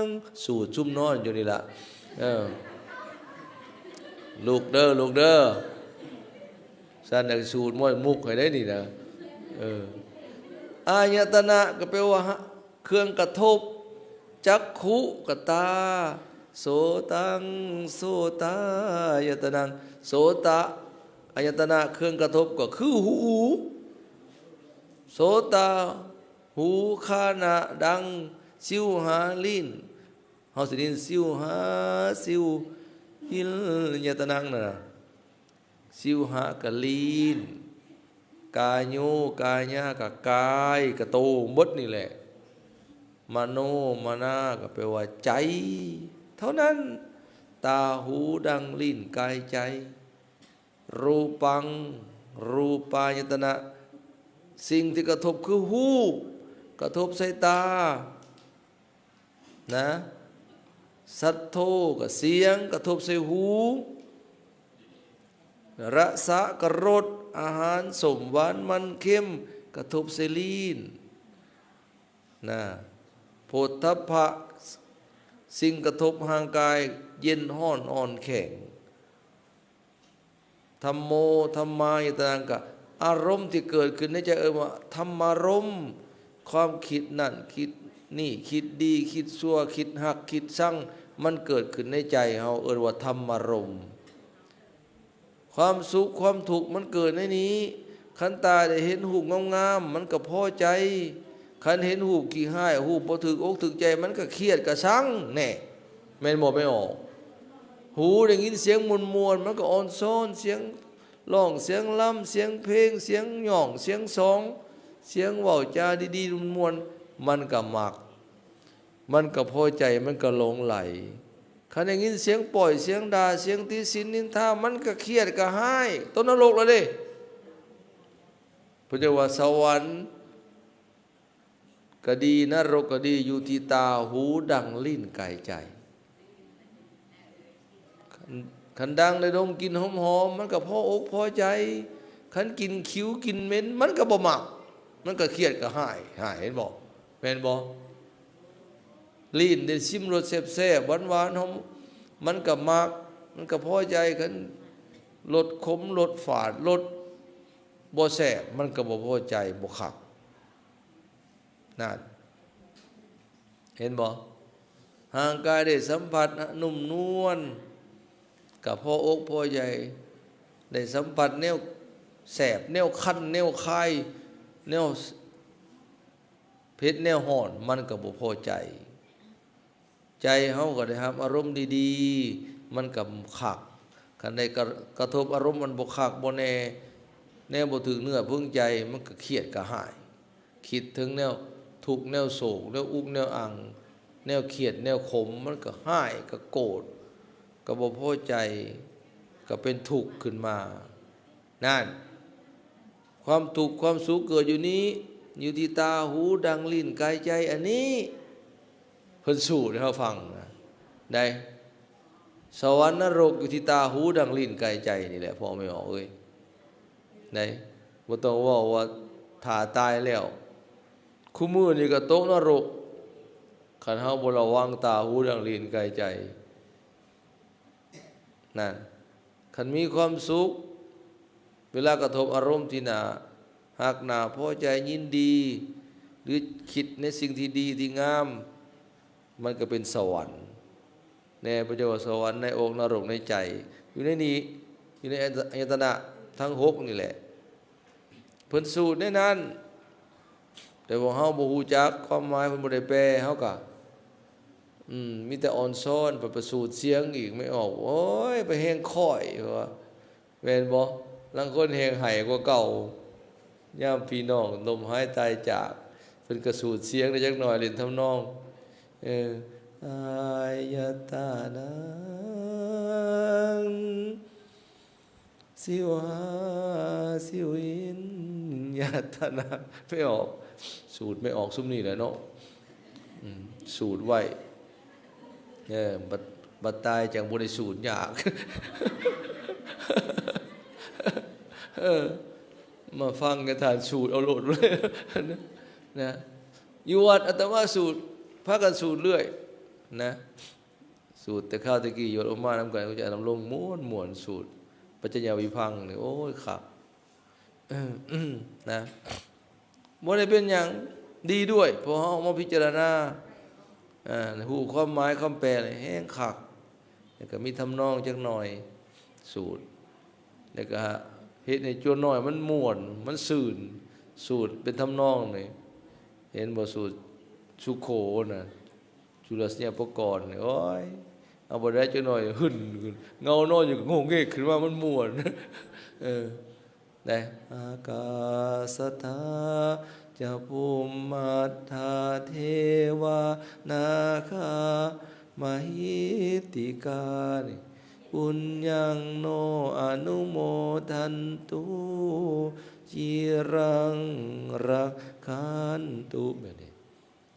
ງ. ສູດຊຸມນອນຢູ່ນີ້ລະ. ເອີ ລຸກເດີ ລຸກເດີ. ຊັ້ນນະ ສູດມວຍມຸກໃຫ້ໄດ້ນີ້ນະ. ເອີ ອາຍະຕະນະກໍແປວ່າ ເຄື່ອງກະທົບ, ຈັກຂຸກໍຕາ, ໂສຕັງ ໂສຕາຍະຕະນັງ, ໂສຕະອາຍະຕະນະ ເຄື່ອງກະທົບກໍຄືຫູ, ໂສຕະຫູຄານະດັງ, ຊິວຫາລີ້ນ, ເຮົາຊິໄດ້ຍິນ ຊິວຫາ ຊິວ ຫິລຍະຕະນັງ ນັ້ນນະ. ຊິວຫະກະລີ້ນ, ກາໂຍກາຍະກະກາຍ, ກະໂຕໝົດນີ້ແຫຼະ. ມະໂນມະນາກະແປວ່າໃຈເທົ່ານັ້ນ. ຕາຫູດັງລີ້ນກາຍໃຈ. ຮູປັງ ຮູປາຍະຕະນະ, ສິ່ງທີ່ກະທົບຄືຮູບ, ກະທົບໃສ່ຕາ. ນະ ສັດໂທກະສຽງກະທົບໃສ່ຫູ, ລະສະກະລົດ ອາຫານສົ້ມຫວານມັນເຄັມກະທົບໃສ່ລີ້ນ ນະ. ໂພດທັບພະ ສິ່ງກະທົບຮ່າງກາຍເຢັນຮ້ອນອ່ອນແຂງ. ທຳໂມ ທຳມາຍະຕະນັງ ກະອາລົມທີ່ເກີດຂຶ້ນໃນໃຈ ເອີ້ນວ່າທຳມາລົມ. ຄວາມຄິດນັ້ນ ຄິດນີ້ ຄິດດີ ຄິດຊົ່ວ ຄິດຮັກ ຄິດຊັງ ມັນເກີດຂຶ້ນໃນໃຈເຮົາ ເອີ້ນວ່າທຳມາລົມ. ຄວາມສຸກຄວາມທຸກມັນເກີດໃນນີ້. ຄັນຕາໄດ້ເຫັນຮູບງາມໆ ມັນກະພໍໃຈ, ຄັນເຫັນຮູບຂີ້ຮ້າຍ ຮູບບໍ່ຖືກອົກຖືກໃຈ ມັນກະຄຽດກະຊັງ. ແນ່ ແມ່ນບໍ່ແມ່ອອກ? ຫູໄດ້ຍິນສຽງມ່ວນໆ ມັນກະອ່ອນຊອນ, ສຽງຮ້ອງ ສຽງລຳ ສຽງເພງ ສຽງຍ້ອງ ສຽງສອງ ສຽງເວົ້າຈາດີໆມ່ວນໆ ມັນກະມັກ ມັນກະພໍໃຈ ມັນກະຫຼົງໄຫຼ. ຄັນໄດ້ຍິນສຽງປ້ອຍ ສຽງດ່າ ສຽງຕິຊິນນິນທາ ມັນກະຄຽດກະຮ້າຍ. ຕົກນະລົກແລ້ວເດ້. ເພິ່ນເອີ້ນວ່າສະຫວັນ ກະດີ ນະລົກກະດີ ຢູ່ທີ່ຕາ ຫູ ດັງ ລີ້ນ ກາຍ ໃຈ. ຄັນ ຄັນດັງໄດ້ດົມກິ່ນຫອມໆ ມັນກະພໍອົກພໍໃຈ, ຄັນກິ່ນຂິວກິ່ນເໝັນ ມັນກະບໍ່ມັກ, ມັນກະຄຽດກະຮ້າຍ. ຮ້າຍ ເຫັນບໍ່? ແມ່ນບໍ່? ລີ້ນໄດ້ຊິມລົດແຊບໆ ຫວານໆ ຫອມ ມັນກະມັກ ມັນກະພໍໃຈ, ຄັນລົດຂົມ ລົດຝາດ ລົດບໍ່ແຊບ ມັນກະບໍ່ພໍໃຈ ບໍ່ຄັກ. ນັ້ນ ເຫັນບໍ່? ຮ່າງກາຍໄດ້ສຳຜັດນຸ້ມນວນ ກະພໍອົກພໍໃຈ, ໄດ້ສຳຜັດແນວແຊບ ແນວຄັນ ແນວຄາຍ ແນວເຜັດ ແນວຮ້ອນ ມັນກະບໍ່ພໍໃຈ. ໃຈເຮົາກໍໄດ້ຮັບອາລົມດີໆ ມັນກໍຄັກ. ຄັນໄດ້ກະ ກະທົບອາລົມມັນບໍ່ຄັກບໍ່ແນ່ ແນວບໍ່ຖືກເນື້ອເພິງໃຈ ມັນກໍຄຽດກະຮ້າຍ. ຄິດເຖິງແນວທຸກ ແນວໂສກ ແນວອຸກ ແນວອັ່ງ ແນວຄຽດ ແນວຂົມ ມັນກໍຮ້າຍ ກໍໂກດ ກໍບໍ່ພໍໃຈ ກໍເປັນທຸກຂຶ້ນມາ. ນັ້ນ ຄວາມທຸກຄວາມສຸກເກີດຢູ່ນີ້ ຢູ່ທີ່ຕາ ຫູ ດັງ ລີ້ນ ກາຍ ໃຈ ອັນນີ້ ເພິ່ນສູ້ໃຫ້ເຮົາຟັງນະ ໄດ້. ສະຫວັນນະລົກຢູ່ທີ່ຕາ ຫູ ດັງ ລີ້ນ ກາຍ ໃຈ ນີ້ແຫຼະ ພໍ່ແມ່ອອກເອີຍ ໄດ້. ບໍ່ຕ້ອງເວົ້າວ່າຖ້າຕາຍແລ້ວ ຄູ່ມື້ນີ້ກໍຕົກນະລົກ ຄັນເຮົາບໍ່ລະວັງຕາຫູດັງລີ້ນກາຍໃຈ. ນັ້ນ ຄັນມີຄວາມສຸກ ເວລາກະທົບອາລົມທີ່ໜ້າຮັກ ໜ້າພໍໃຈ ຍິນດີ ຫຼື ຄິດໃນສິ່ງທີ່ດີທີ່ງາມ ມັນກໍເປັນສະຫວັນແດ່. ພະເຈົ້າວ່າສະຫວັນໃນອົກ ນະລົກໃນໃຈ ຢູ່ໃນນີ້ ຢູ່ໃນອາຍະຕະນະທັງຫົກນີ້ແຫຼະ. ເພິ່ນສູດໃນນັ້ນ ແຕ່ພວກເຮົາບໍ່ຮູ້ຈັກຄວາມໝາຍ ເພິ່ນບໍ່ໄດ້ແປ ເຮົາກະ ອືມ ມີແຕ່ອ່ອນຊ້ອນ ໄປ ໄປສູດສຽງອີກ ແມ່ອອກ ໂອ້ຍ ໄປແຮງຂ້ອຍ ວ່າ ແມ່ນບໍ່? ລາງຄົນແຮງໄຫ້ກວ່າເກົ່າ ຍາມພີ່ນ້ອງລົ້ມຫາຍຕາຍຈາກ ເພິ່ນກະສູດສຽງໄດ້ຈັກໜ້ອຍ ຫຼິ້ນທຳນອງ ເອີ ອາຍະຕະນັງ ສິວາ ສິວິນຍາຕະນາ ແມ່ອອກ ສູດແມ່ອອກຊຸມນີ້ແຫຼະເນາະ ອືມ ສູດໄວ້ ເອີ ບັດ ບັດຕາຍຈັ່ງບໍ່ໄດ້ສູດຍາກ ເອີ ມາຟັງກັນທ່ານສູດເອົາໂລດ ນະ ຢູ່ວັດອາດຕະມາສູດ ພາກັນສູດເລື້ອຍນະ. ສູດແຕ່ຄາວແຕ່ກີ້ ຢູ່ວັດອາດຕະມານຳກັນ ກໍຈະນຳລົງມ່ວນໆ ສູດປັດຈະຍາວິພັງນີ້ ໂອ້ຍ ຄັກ ນະ ບໍ່ໄດ້ເປັນຫຍັງ ດີດ້ວຍ ເພາະເຮົາເອົາມາພິຈາລະນາ ອາ ຮູ້ຄວາມໝາຍຄຳແປແລ້ວແຮງຄັກ ແລ້ວກໍມີທຳນອງຈັກໜ້ອຍ ສູດ ແລ້ວກໍເຮັດໃຫ້ຈົວນ້ອຍມັນມ່ວນ ມັນຊື່ນ ສູດເປັນທຳນອງນີ້ ເຫັນບໍ່? ສູດສຸໂຂນະ ຈຸລະໄຊຍະປະກອນນີ້ ໂອ້ຍ ເອົາບໍ່ໄດ້ຈັກໜ້ອຍ ຫຶ່ນຂຶ້ນ ເງົານອນຢູ່ກໍໂງເງກຂຶ້ນມາ ມັນມ່ວນ ເອີ ໄດ້ ອາກາສະຖາຈະພູມມັດຖາເທວານາຄາມະຫິດຕິການີ້ ປຸນຍັງໂນອະນຸໂມທັນຕຸ ຈິລັງລັກຂັນຕຸ ແບບນີ້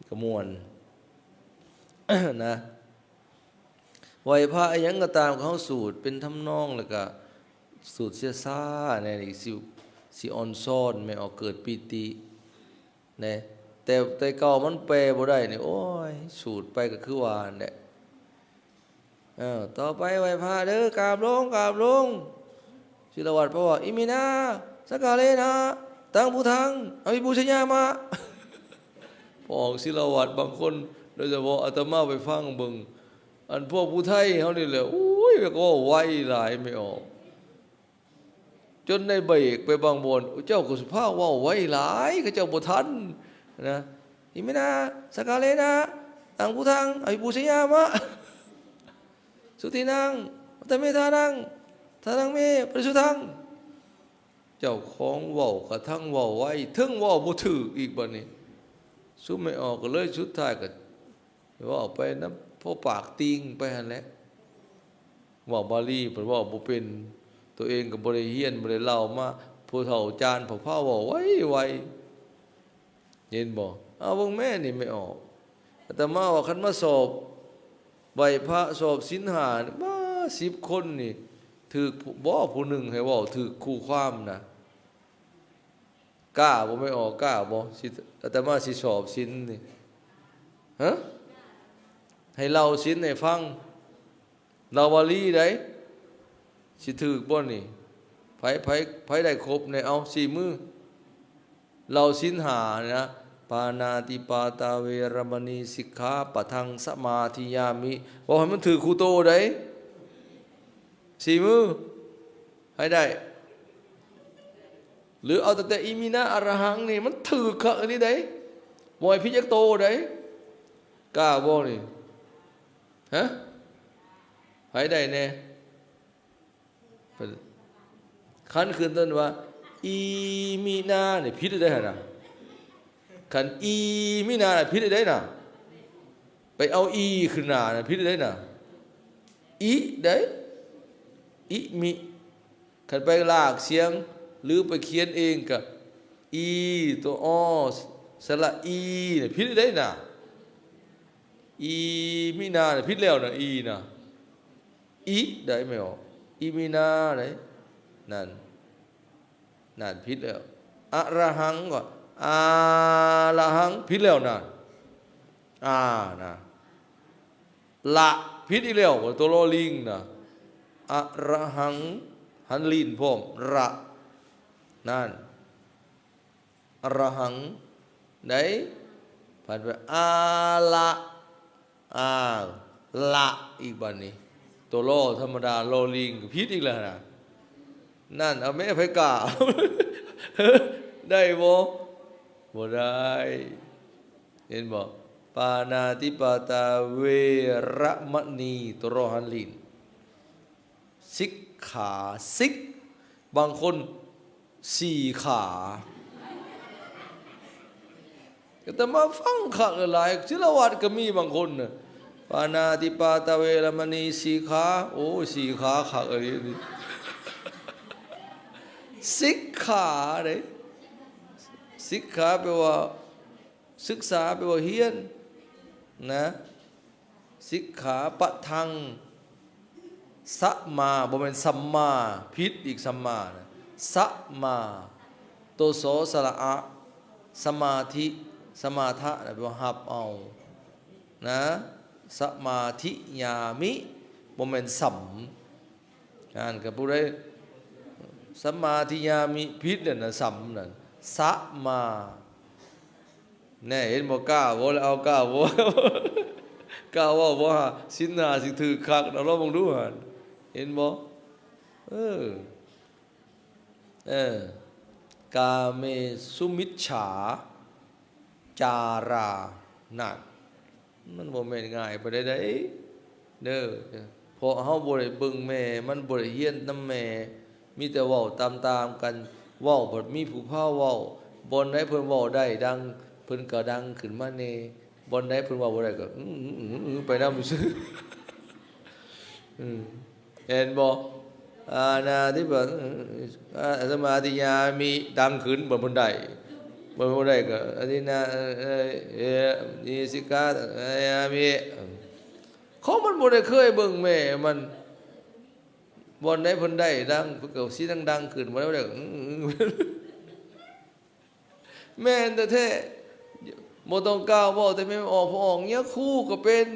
ກໍມ່ວນນະ ໄຫວ້ພະອີ່ຫຍັງກໍຕາມ ເຮົາສູດເປັນທຳນອງ ແລ້ວກໍສູດຊ້າໆແດ່ ຊິ ຊິອ່ອນຊ້ອນ ແມ່ອອກເກີດປີຕິແດ່ ແຕ່ ແຕ່ເກົ່າມັນແປບໍ່ໄດ້ນີ້ ໂອ້ຍ ສູດໄປກໍຄືວ່າຫັ້ນແຫຼະ. ເອີ ຕໍ່ໄປໄຫວ້ພະເດີ ກາບລົງ ກາບລົງ ສິລະວັດເວົ້າວ່າ ອິມິນາ ສັກກາເລນະ ຕັງພຸດທັງ ອະພິປູຊະຍາມະ ພວກສິລະວັດບາງຄົນ ໂດຍສະເພາະອາດຕະມາໄປຟັງເບິ່ງ ອັນພວກຜູ້ໄທເຮົານີ້ແຫຼະ ໂອ້ຍ ກໍເວົ້າໄວຫຼາຍ ແມ່ອອກ ຈົນໄດ້ເບຣກໄປບາງບ່ອນ ເຈົ້າກໍສຸພາບເວົ້າໄວຫຼາຍ ເຂົາເຈົ້າບໍ່ທັນນະ ອິມິນາ ສັກກາເລນະ ຕັງພຸດທັງ ອະພິປູຊະຍາມະ ສຸທິນັງ ວັດຕະເມທານັງ ທານັງເມ ປະລິສຸດທັງ ເຈົ້າຂອງເວົ້າກະທັງເວົ້າໄວ ເທິງເວົ້າບໍ່ຖືກອີກ ບາດນີ້ ຊຸມແມ່ອອກກໍເລີຍ ສຸດທ້າຍກໍ ເວົ້າໄປນຳພໍປາກຕິ່ງໄປຫັ້ນແຫຼະ ເວົ້າບາລີເພິ່ນເວົ້າບໍ່ເປັນ ໂຕເອງກໍບໍ່ໄດ້ຮຽນ ບໍ່ໄດ້ເລົ່າມາ ຜູ້ເຖົ້າຈານເຂົາພາເວົ້າໄວໆ ເຫັນບໍ່? ເອົາເບິ່ງແມ້ນີ້ແມ່ອອກ ອາດຕະມາວ່າຄັນມາສອບໄຫວ້ພະ ສອບສິນຫ້ານີ້ ມາສິບຄົນນີ້ ຖືກບໍ່ຜູ້ໜຶ່ງໃຫ້ເວົ້າຖືກຄູ່ຄວາມນະ? ກ້າບໍ່ແມ່ອອກ ກ້າບໍ່? ຊິ ອາດຕະມາຊິສອບສິນນີ້ ຮະ? ໃຫ້ເລົ່າສິນໃຫ້ຟັງ ເລົ່າບາລີໃດ໋ ຊິຖືກບໍ່ນີ້? ໃຜ ໃຜ ໃຜໄດ້ຄົບແດ່ ເອົາ ຊີ້ມື ເລົ່າສິນຫ້ານີ້ນະ ປານາຕິປາຕາເວລະມະນີ ສິກຂາປະທັງສະມາທິຍາມິ ເວົ້າໃຫ້ມັນຖືກຄູ່ໂຕໃດ໋ ຊີ້ມື ໃຜໄດ້? ຫຼືເອົາຕັ້ງແຕ່ອິມິນາອະລະຫັງນີ້ ມັນຖືກຄັກອີ່ຫຼີໃດ໋ ບໍ່ໃຫ້ຜິດຈັກໂຕໃດ໋ ກ້າບໍ່ນີ້? ຮະ? ໃຜໄດ້ແດ່? ຄັນຂຶ້ນຕົ້ນວ່າ ອີມິນານີ້ ຜິດແລ້ວເດ້ຫັ້ນນະ ຄັນອີມິນາ ຜິດແລ້ວເດ້ນະ ໄປເອົາອີຂຶ້ນໜ້ານະ ຜິດເດ້ນະ ອິເດ້ ອິມິ ຄັນໄປລາກສຽງ ຫຼືໄປຂຽນເອງກະ ອີ ຕົວ ອໍ ສະຫຼະ ອີ ນະ ຜິດເດ້ນະ ອີມິນາ ນະ ຜິດແລ້ວນະ ອີນະ ອິໄດ້ແມ່ນບໍ່? ອີມິນາໄດ້ ນັ້ນ ນັ້ນຜິດແລ້ວ ອະລະຫັງກໍ ອາລະຫັງ ຜິດແລ້ວນະ ອານະ ລະ ຜິດອີກແລ້ວ ຕົວລໍລິງນະ ອະຣະຫັງ ຫັນລີນພ້ອມ ຣະ ນັ້ນ ອະຣະຫັງ ໄດ້ ພັດໄປ ອາລະ ອາ ລະ ອີກບາດນີ້ ຕົວລໍທຳມະດາ ລໍລິງກໍຜິດອີກແລ້ວນະ ນັ້ນ ເອົາແມ້ ໃຜກ້າ ໄດ້ບໍ່? ບໍ່ໄດ້ ເຫັນບໍ່? ປານາຕິປາຕາ ເວລະມະນີ ຕົວລໍຫັນລີນ ສິກຂາ ສິກ ບາງຄົນ ສີ່ຂາ ອາດຕະມາຟັງຄັກຫຼາຍ ສິລະວັດກໍມີບາງຄົນນະ ປານາຕິປາຕາ ເວລະມະນີ ສິກຂາ ໂອ້ຍ ສີ່ຂາຄັກອີ່ຫຼີ ສິກຂາເດ້ ສິກຂາແປວ່າ ສຶກສາແປວ່າຮຽນນະ ສິກຂາປະທັງ ສະມາ ບໍ່ແມ່ນສຳມາ ຜິດອີກ ສຳມານະ ສະມາ ໂຕ ສ ສະຫຼະອະ ສະມາທິ ສະມາທະ ແປວ່າຮັບເອົານະ ສະມາທິຍາມິ ບໍ່ແມ່ນສຳ ນັ້ນກໍຜູ້ໃດ ສຳມາທິຍາມິ ຜິດແລ້ວນະ ສຳນັ້ນ ສະມາ ແນ່ ເຫັນບໍ່? ກ້າບໍ່? ແລ້ວເອົາກ້າບໍ່? ກ້າເວົ້າບໍ່? ສິນຫ້າ ສິຖືກຄັກ ເອົາລອງເບິ່ງດູຫັ້ນ ເຫັນບໍ່? ເອີ ເອີ ກາເມສຸມິດສາຈາລາ ນັ້ນ ມັນບໍ່ແມ່ນງ່າຍປານໃດເດີ ເພາະເຮົາບໍ່ໄດ້ເບິ່ງແມ່ ມັນບໍ່ໄດ້ຮຽນນຳແມ່ ມີແຕ່ເວົ້າຕາມໆກັນ ເວົ້າບັດມີຜູ້ພາເວົ້າ ບ່ອນໃດເພິ່ນເວົ້າໄດ້ດັງ ເພິ່ນກໍດັງຂຶ້ນມາແດ່ ບ່ອນໃດເພິ່ນເວົ້າບໍ່ໄດ້ກໍ ອືໆໆ ໄປນຳຊື່ ອື ເຫັນບໍ່? ອານາທິປະ ອາ ສະມາທິຍາມິ ດັງຂຶ້ນ ບໍ່ ບໍ່ໄດ້ ບໍ່ ບໍ່ໄດ້ກໍ ອາທິນາ ເອ ເອ ນິສິກຂາຍາມິ ເຂົາມັນບໍ່ໄດ້ເຄີຍເບິ່ງແມ່ມັນ ບ່ອນໃດເພິ່ນໄດ້ດັງ ເພິ່ນກໍຊິດັງໆຂຶ້ນ ບໍ່ໄດ້ ບໍ່ໄດ້ ອື ແມ່ນແທ້ໆ ບໍ່ຕ້ອງກ່າວເວົ້າ ແຕ່ແມ່ອອກ ພະອອກຍາຄູກໍເປັນ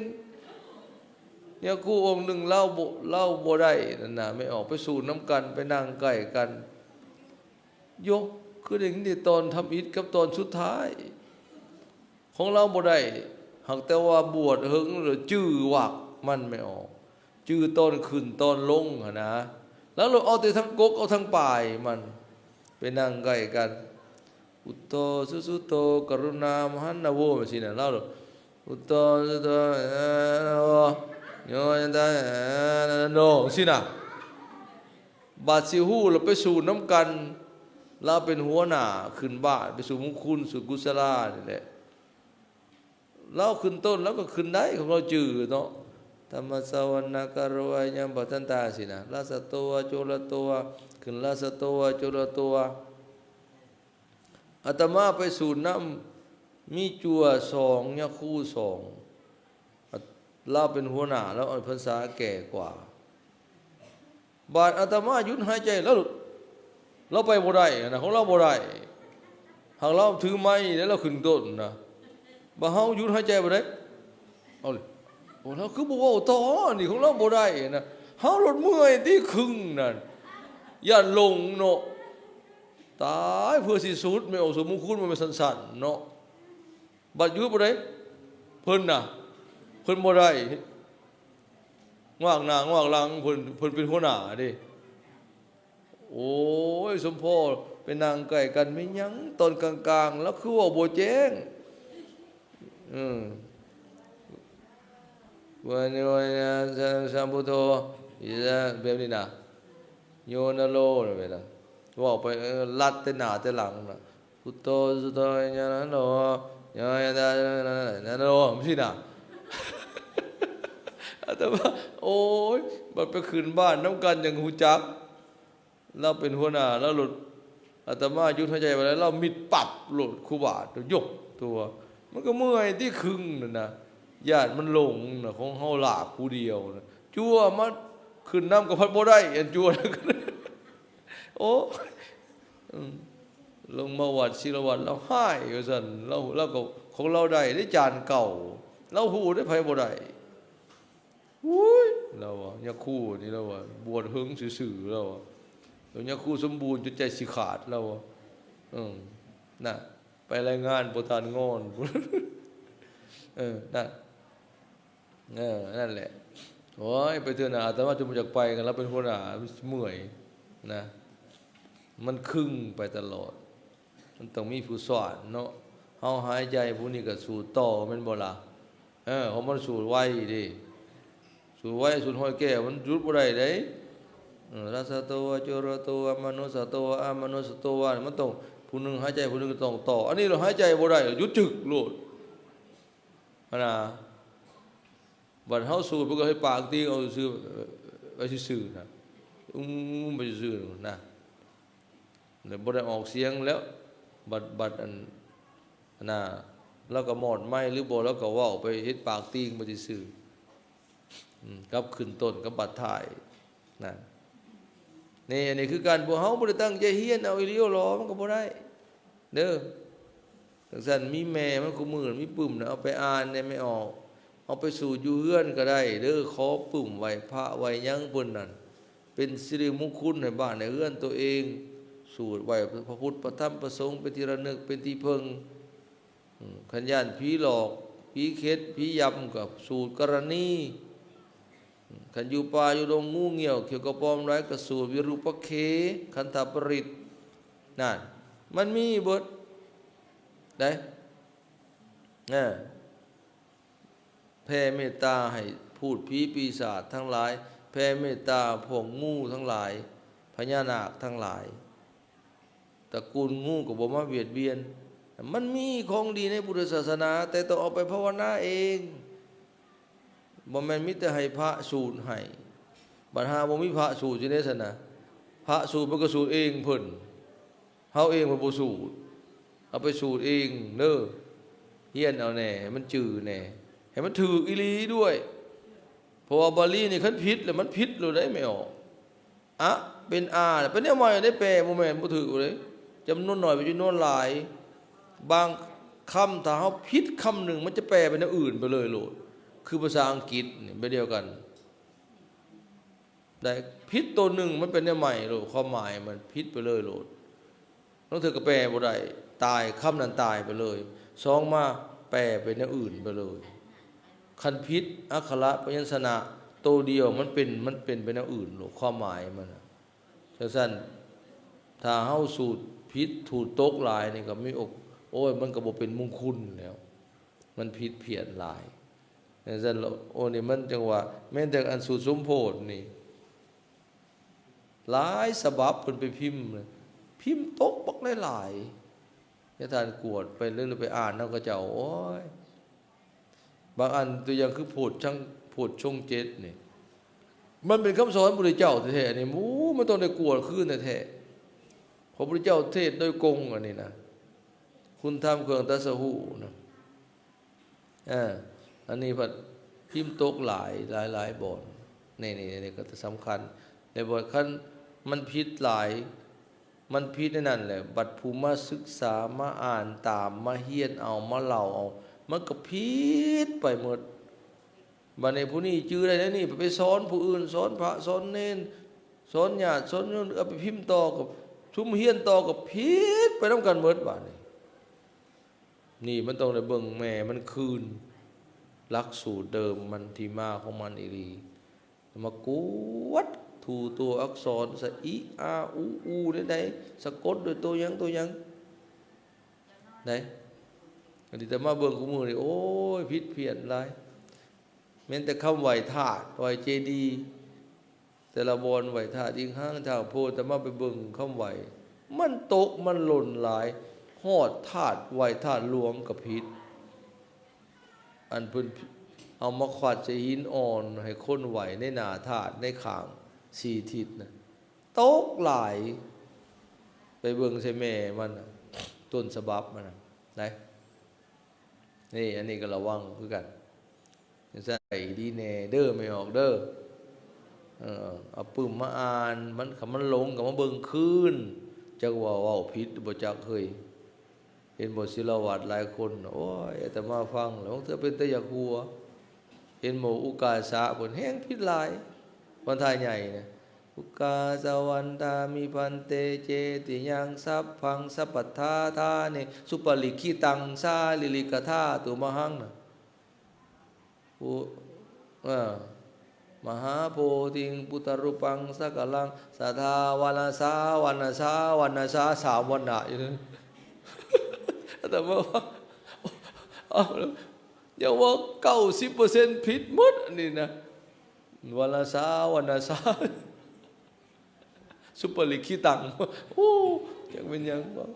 ຍາຄູອົງໜຶ່ງ ລາວບໍ່ ລາວບໍ່ໄດ້ນັ້ນນະ ແມ່ອອກໄປສູນນຳກັນ ໄປນັ່ງໃກ້ກັນ ໂຢ ຄືໄດ້ຍິນແຕ່ຕອນທຳອິດກັບຕອນສຸດທ້າຍ ຂອງລາວບໍ່ໄດ້ ຫາກແຕ່ວ່າບວດເຫິງແລ້ວຈື່ວັກມັນແມ່ອອກ ຈື່ຕອນຂຶ້ນຕອນລົງຫັ້ນນະ ລາວເອົາແຕ່ທັງກົກເອົາທັງປາຍມັນ ໄປນັ່ງໃກ້ກັນ ພຸດໂທ ສຸສຸໂຕ ກະລຸນາ ມະຫັນນະໂວ ຈັ່ງຊີ້ນະ ລາວ ພຸດໂທ ສຸສຸໂຕ ໂຍ ຍະຕາ ໂນ ຈັ່ງຊີ້ນະ ບາດຊິຮູ້ແລ້ວໄປສູນນຳກັນ ລາວເປັນຫົວໜ້າຂຶ້ນບ້ານ ໄປສູນມຸງຄຸນ ສູນກຸສະລານີ້ແຫຼະ ລາວຂຶ້ນຕົ້ນ ລາວກໍຂຶ້ນໄດ້ ຂອງລາວຈື່ເນາະ ທຳມະສະວະນະກາໂຣອາຍັມປະທັນຕາ ຊີ້ນະ ລາຊະໂຕວາ ໂຈລະໂຕວາ ຂຶ້ນລາຊະໂຕວາ ໂຈລະໂຕວາ ອາດຕະມາໄປສູນນຳ ມີຈົວສອງ ຍາຄູສອງ ລາວເປັນຫົວໜ້າ ລາວອັນພັນສາແກ່ກວ່າ ບາດອາດຕະມາຢຸດຫາຍໃຈ ລາວ ລາວໄປບໍ່ໄດ້ຫັ້ນນະ ຂອງລາວບໍ່ໄດ້ ຫາກລາວຖືໄມ້ແລ້ວລາວຂຶ້ນຕົ້ນນະ ບາດເຮົາຢຸດຫາຍໃຈບໍ່ໄດ້ ເອົາ ໂອ້ ລາວຄືບໍ່ເວົ້າຕໍ່ ອັນນີ້ຂອງລາວບໍ່ໄດ້ຫັ້ນນະ ເຮົາໂລດເມື່ອຍຕິ ຄຶ່ງນັ້ນ ຢ້ານຫຼົງເນາະ ຕາຍ ເພື່ອຊິສຸດ ແມ່ອອກສົມມຸງຄຸນ ບໍ່ແມ່ນສັ້ນໆເນາະ ບັດຢູ່ບໍ່ໄດ້ ເພິ່ນນະ ເພິ່ນບໍ່ໄດ້ ງວາກໜ້າງວາກຫຼັງ ເພິ່ນ ເພິ່ນເປັນຫົວໜ້າເດ້ ໂອ້ຍ ສົມພໍໄປນັ່ງໃກ້ກັນ ແມ່ນຫຍັງຕອນກາງໆ ລາວຄືເວົ້າບໍ່ແຈ້ງ ເອີ ວະໂນ ຍະ ສະ ສະພຸດໂທ ອີສະ ແບບນີ້ນະ ໂຍນະໂລ ແບບນັ້ນ ເວົ້າໄປ ເອີ ລັດແຕ່ໜ້າແຕ່ຫຼັງນະ ພຸດໂທ ສຸໂທ ຍະນະໂນ ຍະຍະຕາ ນະໂນ ຊີ້ນະ ອາດຕະມາ ໂອ້ຍ ບັດໄປຂຶ້ນບ້ານນຳກັນຈັ່ງຮູ້ຈັກ ລາວເປັນຫົວໜ້າ ລາວໂລດ ອາດຕະມາຢຸດຫາຍໃຈບໍ່ໄດ້ ລາວມິດປັບໂລດ ຄູບາ ໂຢ ຕົວ ມັນກໍເມື່ອຍຕິ ຄຶ່ງນັ້ນນະ ຢ້ານມັນຫຼົງນະ ຂອງເຮົາລາກຜູ້ດຽວນະ ຈົວມາຂຶ້ນນຳກໍພັດບໍ່ໄດ້ ອັນຈົວ ໂອ້ຍ ອືມ ລົງມາວັດສິລະວັດ ລາວຮ້າຍວ່າຊັ້ນ. ລາວ ລາວກໍ ຂອງລາວໄດ້ເດ້ຈານເກົ່າ ລາວຮູ້ເດ້ ໃຜບໍ່ໄດ້. ໂອ້ຍ ລາວວ່າ ຍາຄູນີ້ ລາວວ່າ ບວດເຫິງຊື່ໆ ລາວວ່າ ແລ້ວຍາຄູສົມບູນຈົນໃຈຊິຂາດ ລາວວ່າ. ເອີ ນະ ໄປລາຍງານບໍ່ທັນງອນ ເອີ ນະ ເອີ ນັ້ນແຫຼະ. ໂອ້ຍ ໄປເທື່ອໜ້າອາດຕະມາຈົນບໍ່ຢາກໄປກັນ ລາວເປັນຫົວໜ້າ ມັນເມື່ອຍນະ ມັນຄຶງໄປຕະຫຼອດ. ມັນຕ້ອງມີຜູ້ສອນເນາະ. ເຮົາຫາຍໃຈ ຜູ້ນີ້ກໍສູດຕໍ່ ແມ່ນບໍ່ລະ? ເອີ ເພາະມັນສູດໄວເດ້ ສູດໄວ ສູດຮ້ອຍແກ້ວ ມັນຢຸດບໍ່ໄດ້ເດ້. ເອີ ລັດສະໂຕວາ ຈຸລະໂຕວາ ມະນຸດສະໂຕວາ ອະມະນຸດສະໂຕວາ ມັນຕ້ອງ ຜູ້ໜຶ່ງຫາຍໃຈ ຜູ້ໜຶ່ງກໍຕ້ອງຕໍ່. ອັນນີ້ລະຫາຍໃຈບໍ່ໄດ້ ຢຸດຈຶກໂລດຫັ້ນນະ. ບັດເຮົາສູດ ເພິ່ນກໍໃຫ້ປາກຕິງເອົາຊື່ໆ ໄວ້ຊື່ໆນະ ອືມ ໄປຊື່ໆນະ ແລ້ວບໍ່ໄດ້ອອກສຽງແລ້ວ. ບັດ ບັດອັນ ອັນນະ ລາວກໍມອດໄມ ຫຼືບໍ່ ລາວກໍເວົ້າໄປເຮັດປາກຕິງໄປຊື່ໆ ອືມ ກັບຂຶ້ນຕົ້ນກັບບັດທ້າຍນະ. ນີ້ ອັນນີ້ຄືກັນ ພວກເຮົາບໍ່ໄດ້ຕັ້ງໃຈຮຽນເອົາອີ່ຫຼີຫຼໍ ມັນກໍບໍ່ໄດ້ເດີ. ຈັ່ງຊັ້ນ ມີແມ່ມັນຄູ່ມື້ ມີປຶ້ມນະ ເອົາໄປອ່ານແດ່ແມ່ອອກ ເອົາໄປສູດຢູ່ເຮືອນກໍໄດ້ເດີ. ຂໍປຶ້ມໄຫວ້ພະໄຫວ້ຫຍັງເພິ່ນນັ້ນ ເປັນສິລິມຸງຄຸນໃຫ້ບ້ານໃຫ້ເຮືອນໂຕເອງ. ສູດໄຫວ້ພະພຸດພະທຳພະສົງເປັນທີ່ລະນຶກ ເປັນທີ່ເພິ່ງ. ອືມ ຄັນຢ້ານຜີຫຼອກ ຜີເຂັດ ຜີຢຳ ກໍສູດກະລະນີ. ອືມ ຄັນຢູ່ປ່າຢູ່ດົງງູງຽວ ຂຽວກະປອມຫຼາຍ ກໍສູດວິຣູປະເຄ ຄັນທະປະລິດ. ນັ້ນ ມັນມີເບິດໄດ໋ ເອີ ແຜ່ເມດຕາໃຫ້ພູດຜີປີສາດທັງຫຼາຍ ແຜ່ເມດຕາພວກງູທັງຫຼາຍ ພະຍານາກທັງຫຼາຍ ຕະກູນງູກໍບໍ່ມາບຽດບຽນ. ມັນມີຂອງດີໃນພຸດທະສາສະໜາ ແຕ່ຕ້ອງເອົາໄປພາວະນາເອງ ບໍ່ແມ່ນມີແຕ່ໃຫ້ພະສູດໃຫ້. ບັດຫາບໍ່ມີພະສູດຢູ່ໃນຊັ້ນນະ ພະສູດມັນກໍສູດເອງເພິ່ນ ເຮົາເອງເພິ່ນບໍ່ສູດ. ເອົາໄປສູດເອງເດີ ຮຽນເອົາແດ່ ໃຫ້ມັນຈື່ແດ່ ໃຫ້ມັນຖືກອີ່ຫຼີດ້ວຍ. ເພາະວ່າບາລີນີ້ຄັນຜິດແລ້ວມັນຜິດໂລດເດ້ ແມ່ອອກ ອະເປັນອາ ເປັນແນວໃໝ່ເດ້ ແປບໍ່ແມ່ນ ບໍ່ຖືກເດ້. ຈຳນວນໜ້ອຍເປັນຈຳນວນຫຼາຍ. ບາງຄຳຖ້າເຮົາຜິດຄຳໜຶ່ງ ມັນຈະແປເປັນແນວອື່ນໄປເລີຍໂລດ. ຄືພາສາອັງກິດນີ້ແບບດຽວກັນໄດ໋ ຜິດໂຕໜຶ່ງ ມັນເປັນແນວໃໝ່ໂລດ ຄວາມໝາຍມັນຜິດໄປເລີຍໂລດ. ລາງເທື່ອກໍແປບໍ່ໄດ້ ຕາຍ ຄຳນັ້ນຕາຍໄປເລີຍ. ສອງມາແປເປັນແນວອື່ນໄປເລີຍ. ຄັນຜິດອັກຂະລະພະຍັນຊະນະໂຕດຽວ ມັນເປັນ ມັນເປັນໄປແນວອື່ນໂລດ ຄວາມໝາຍມັນນະ. ຈັ່ງຊັ້ນ ຖ້າເຮົາສູດຜິດ ສູດຕົກຫຼາຍນີ້ ກໍມີໂອກ- ໂອ້ຍ ມັນກໍບໍ່ເປັນມຸງຄຸນແລ້ວ ມັນຜິດພຽນຫຼາຍ. ຈັ່ງຊັ້ນລະ ໂອ້ ນີ້ມັນຈັ່ງວ່າ ແມ່ນແຕ່ອັນສູດສົມໂພດນີ້ ຫຼາຍສະບັບເພິ່ນໄປພິມ ພິມຕົກບັກຫຼາຍໆ. ຍາທ່ານກວດໄປເລີຍ ຫຼືໄປອ່ານນຳເຂົາເຈົ້າ ໂອ້ຍ ບາງອັນ ຕົວຢ່າງຄືໂພດທັງ ໂພດຊົງເຈັດນີ້ ມັນເປັນຄຳສອນພະພຸດທະເຈົ້າແທ້ໆນີ້ ໂອ້ ມັນຕ້ອງໄດ້ກວດຄືນແທ້ໆ ເພາະພະພຸດທະເຈົ້າເທດໂດຍກົງອັນນີ້ນະ ຄຸນທຳເຄື່ອງຕັດສະຮູ້ນະ. ເອີ ອັນນີ້ພັດພິມຕົກຫຼາຍ ຫຼາຍໆບ່ອນ. ນີ້ ນີ້ ນີ້ກໍສຳຄັນ ແລະ ບໍ່ ຄັນມັນຜິດຫຼາຍ ມັນຜິດໃນນັ້ນແຫຼະ ບັດຜູ້ມາສຶກສາ ມາອ່ານຕາມ ມາຮຽນເອົາ ມາເລົ່າເອົາ ມັນກໍຜິດໄປໝົດ. ບັດນີ້ຜູ້ນີ້ຈື່ໄດ້ແນວນີ້ ໄປສອນຜູ້ອື່ນ ສອນພະ ສອນເນນ ສອນຍາດ ສອນໂຍມ ເອົາໄປພິມຕໍ່ ກໍຊຸມຮຽນຕໍ່ ກໍຜິດໄປນຳກັນໝົດບາດນີ້. ນີ້ມັນຕ້ອງໄດ້ເບິ່ງແມ່ມັນຄືນ ຫຼັກສູດເດີມມັນ ທີ່ມາຂອງມັນອີ່ຫຼີ ມາກວດ ຖູຕົວອັກສອນ ສະ ອິ ອາ ອຸ ອູ ແນວໃດ ສະກົດດ້ວຍໂຕຫຍັງ ໂຕຫຍັງ ໄດ໋. ອັນນີ້ແຕ່ມາເບິ່ງຄູ່ມື້ນີ້ ໂອ້ຍ ຜິດພຽນຫຼາຍ. ແມ່ນແຕ່ຄຳໄຫວ້ທາດ ໄຫວ້ເຈດີ ແຕ່ລະບ່ອນໄຫວ້ທາດອີງຮາງທາດໂພ ແຕ່ມາໄປເບິ່ງຄຳໄຫວ້ ມັນຕົກມັນຫຼົ່ນຫຼາຍ. ຮອດທາດໄຫວ້ທາດຫຼວງກໍຜິດ ອັນເພິ່ນເອົາມາຄວັດໃສ່ຫີນອ່ອນ ໃຫ້ຄົນໄຫວ້ໃນໜ້າທາດ ໃນຂ້າງສີ່ທິດນະ ຕົກຫຼາຍ. ໄປເບິ່ງໃສ່ແມ່ມັນນະ ຕົ້ນສະບັບມັນນະ ໄດ້. ນີ້ ອັນນີ້ກໍລະວັງຄືກັນ. ໃສ່ດີແດ່ເດີ ແມ່ອອກເດີ. ເອີ ເອົາປຶ້ມມາອ່ານ ມັນ ຄັນມັນຫຼົງກໍມາເບິ່ງຄືນ. ຈັກວ່າເວົ້າຜິດບໍ່ຈັກເຮີ້ຍ. ເຫັນບໍ່ ສິລະວັດຫຼາຍຄົນ ໂອ້ຍ ອາດຕະມາຟັງແລ້ວ ບາງເທື່ອເປັນຕາຢາກຫົວ. ເຫັນບໍ່ ອຸກາສະເພິ່ນແຮ່ງຜິດຫຼາຍ ວັນທະໃຫຍ່ນະ ອຸກາສະວັນທາມິພັນເຕ ເຈຕິຍັງສັບພັງສັບປະທາທານິ ສຸປະລິຂິຕັງສາລີລິກະທາຕຸມະຫັງນະ. ໂອ ເອີ ມະຫາໂພທິງ ພຸດທະຮູປັງສັກກາລັງ ສະທາວັນນະສາ ວັນນະສາ ວັນນະສາ ສາມວັນນະຢູ່ນັ້ນ. ອາດຕະມາວ່າ ເອົາ ຢ່າວ່າເກົ້າສິບເປີເຊັນຜິດໝົດອັນນີ້ນະ ວັນນະສາ ວັນນະສາ. ສຸປະລິຂິຕັງ ໂອ້ ຈັກແມ່ນຫຍັງວະ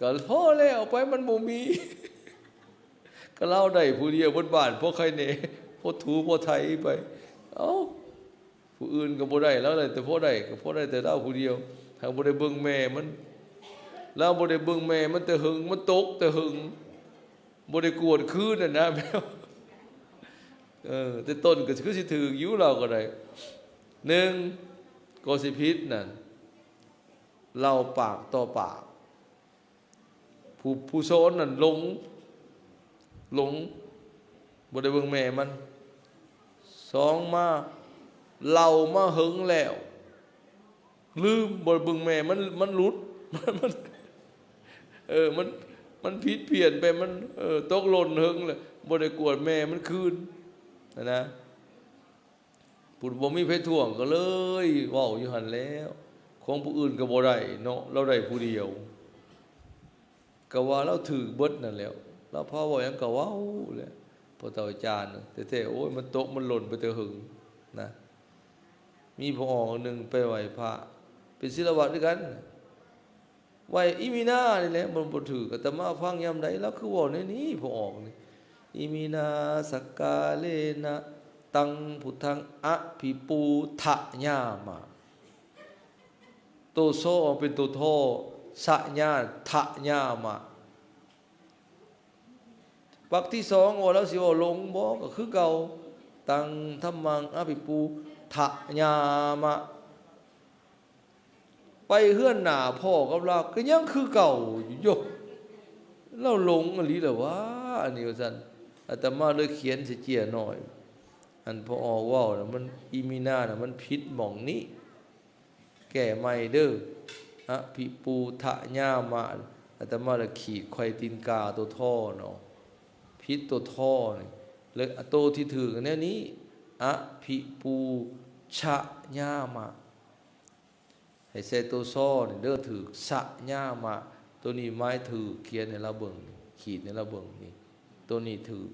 ກໍພໍແລ້ວໄປ ມັນບໍ່ມີ ກໍລາວໄດ້ຜູ້ດຽວເບິດບ້ານ ພໍໄຄແດ່ ພໍຖູພໍໄຖໄປ. ເອົ້າ ຜູ້ອື່ນກໍບໍ່ໄດ້ ລາວໄດ້ແຕ່ພໍໄດ້ ກໍພໍໄດ້ແຕ່ລາວຜູ້ດຽວ ຫາກບໍ່ໄດ້ເບິ່ງແມ່ມັນ ລາວບໍ່ໄດ້ເບິ່ງແມ່ມັນແຕ່ເຫິງ ມັນຕົກແຕ່ເຫິງ. ບໍ່ໄດ້ກວດຄືນຫັ້ນນະ ແມ່ນ ເອີ ແຕ່ຕົ້ນກໍຄືຊິຖືກຢູ່ ລາວກໍໄດ້ ໜຶ່ງ ກໍຊິຜິດນັ້ນ ເລົ່າປາກຕໍ່ປາກ ຜູ້ ຜູ້ສອນນັ້ນຫຼົງ ຫຼົງ ບໍ່ໄດ້ເບິ່ງແມ່ມັນ. ສອງ ມາ ເລົ່າມາເຫິງແລ້ວ ລືມ ບໍ່ໄດ້ເບິ່ງແມ່ມັນ ມັນຫຼຸດ ມັນ ມັນ ເອີ ມັນ ມັນຜິດພຽນໄປ ມັນ ເອີ ຕົກຫຼົ່ນເຫິງແລ້ວ ບໍ່ໄດ້ກວດແມ່ມັນຄືນຫັ້ນນະ. ຜູ້ ບໍ່ມີໃຜທ້ວງ ກໍເລີຍເວົ້າຢູ່ຫັ້ນແຫຼ້ວ ຂອງຜູ້ອື່ນກໍບໍ່ໄດ້ເນາະ ລາວໄດ້ຜູ້ດຽວ. ກໍວ່າລາວຖືກເບິດນັ້ນແຫຼ້ວ ລາວພາເວົ້າຫຍັງກໍເວົ້າແຫຼະ ພໍ່ເຖົ້າອາຈານ ແທ້ໆ ໂອ້ຍ ມັນຕົກມັນຫຼົ່ນໄປແຕ່ເຫິງນະ. ມີພໍ່ອອກໜຶ່ງໄປໄຫວ້ພະ ເປັນສິລະວັດຄືກັນ ໄຫວ້ອີ່ມີນານີ້ແຫຼະ ມັນບໍ່ຖືກ. ອາດຕະມາຟັງຍາມໃດ ລາວຄືເວົ້າແນວນີ້ ພໍ່ອອກນີ້ ອິມິນາສັກກາເລນະ ຕັງພຸດທັງອະພິປູທະຍາມະ. ໂຕຊໍເປັນໂຕທໍ ສະຍາ ທະຍາມະ. ປັກທີສອງ ວ່າລາວຊິເວົ້າຫຼົງບໍ່ ກໍຄືເກົ່າ ຕັງທຳມັງອະພິປູທະຍາມະ. ໄປເຮືອນໜ້າພໍ້ກັບລາວ ກໍຍັງຄືເກົ່າຢູ່. ໂຢ ລາວຫຼົງອີ່ຫຼີລະຫວາ ອັນນີ້ວ່າຊັ້ນ. ອາດຕະມາເລີຍຂຽນໃສ່ເຈ້ຍນ້ອຍ ອັນພໍ່ອອກເວົ້ານະ ມັນ ອີ່ມີນານະ ມັນຜິດໝ່ອງນີ້. ແກ້ໃໝ່ເດີ້ ອະພິປູທະຍາມະ. ອາດຕະມາລະຂີດໄຂວ່ຕີນກາໂຕທໍເນາະ ຜິດໂຕທໍນີ້ ແລະ ໂຕທີ່ຖືກແນວນີ້ ອະພິປູຊະຍາມະ. ໃຫ້ໃສ່ໂຕຊໍນີ້ເດີ້ ຖືກ ຊະຍາມະ. ໂຕນີ້ໝາຍຖືກ ຂຽນໃຫ້ລາວເບິ່ງ ຂີດໃຫ້ລາວເບິ່ງນີ້ ໂຕນີ້ຖືກ.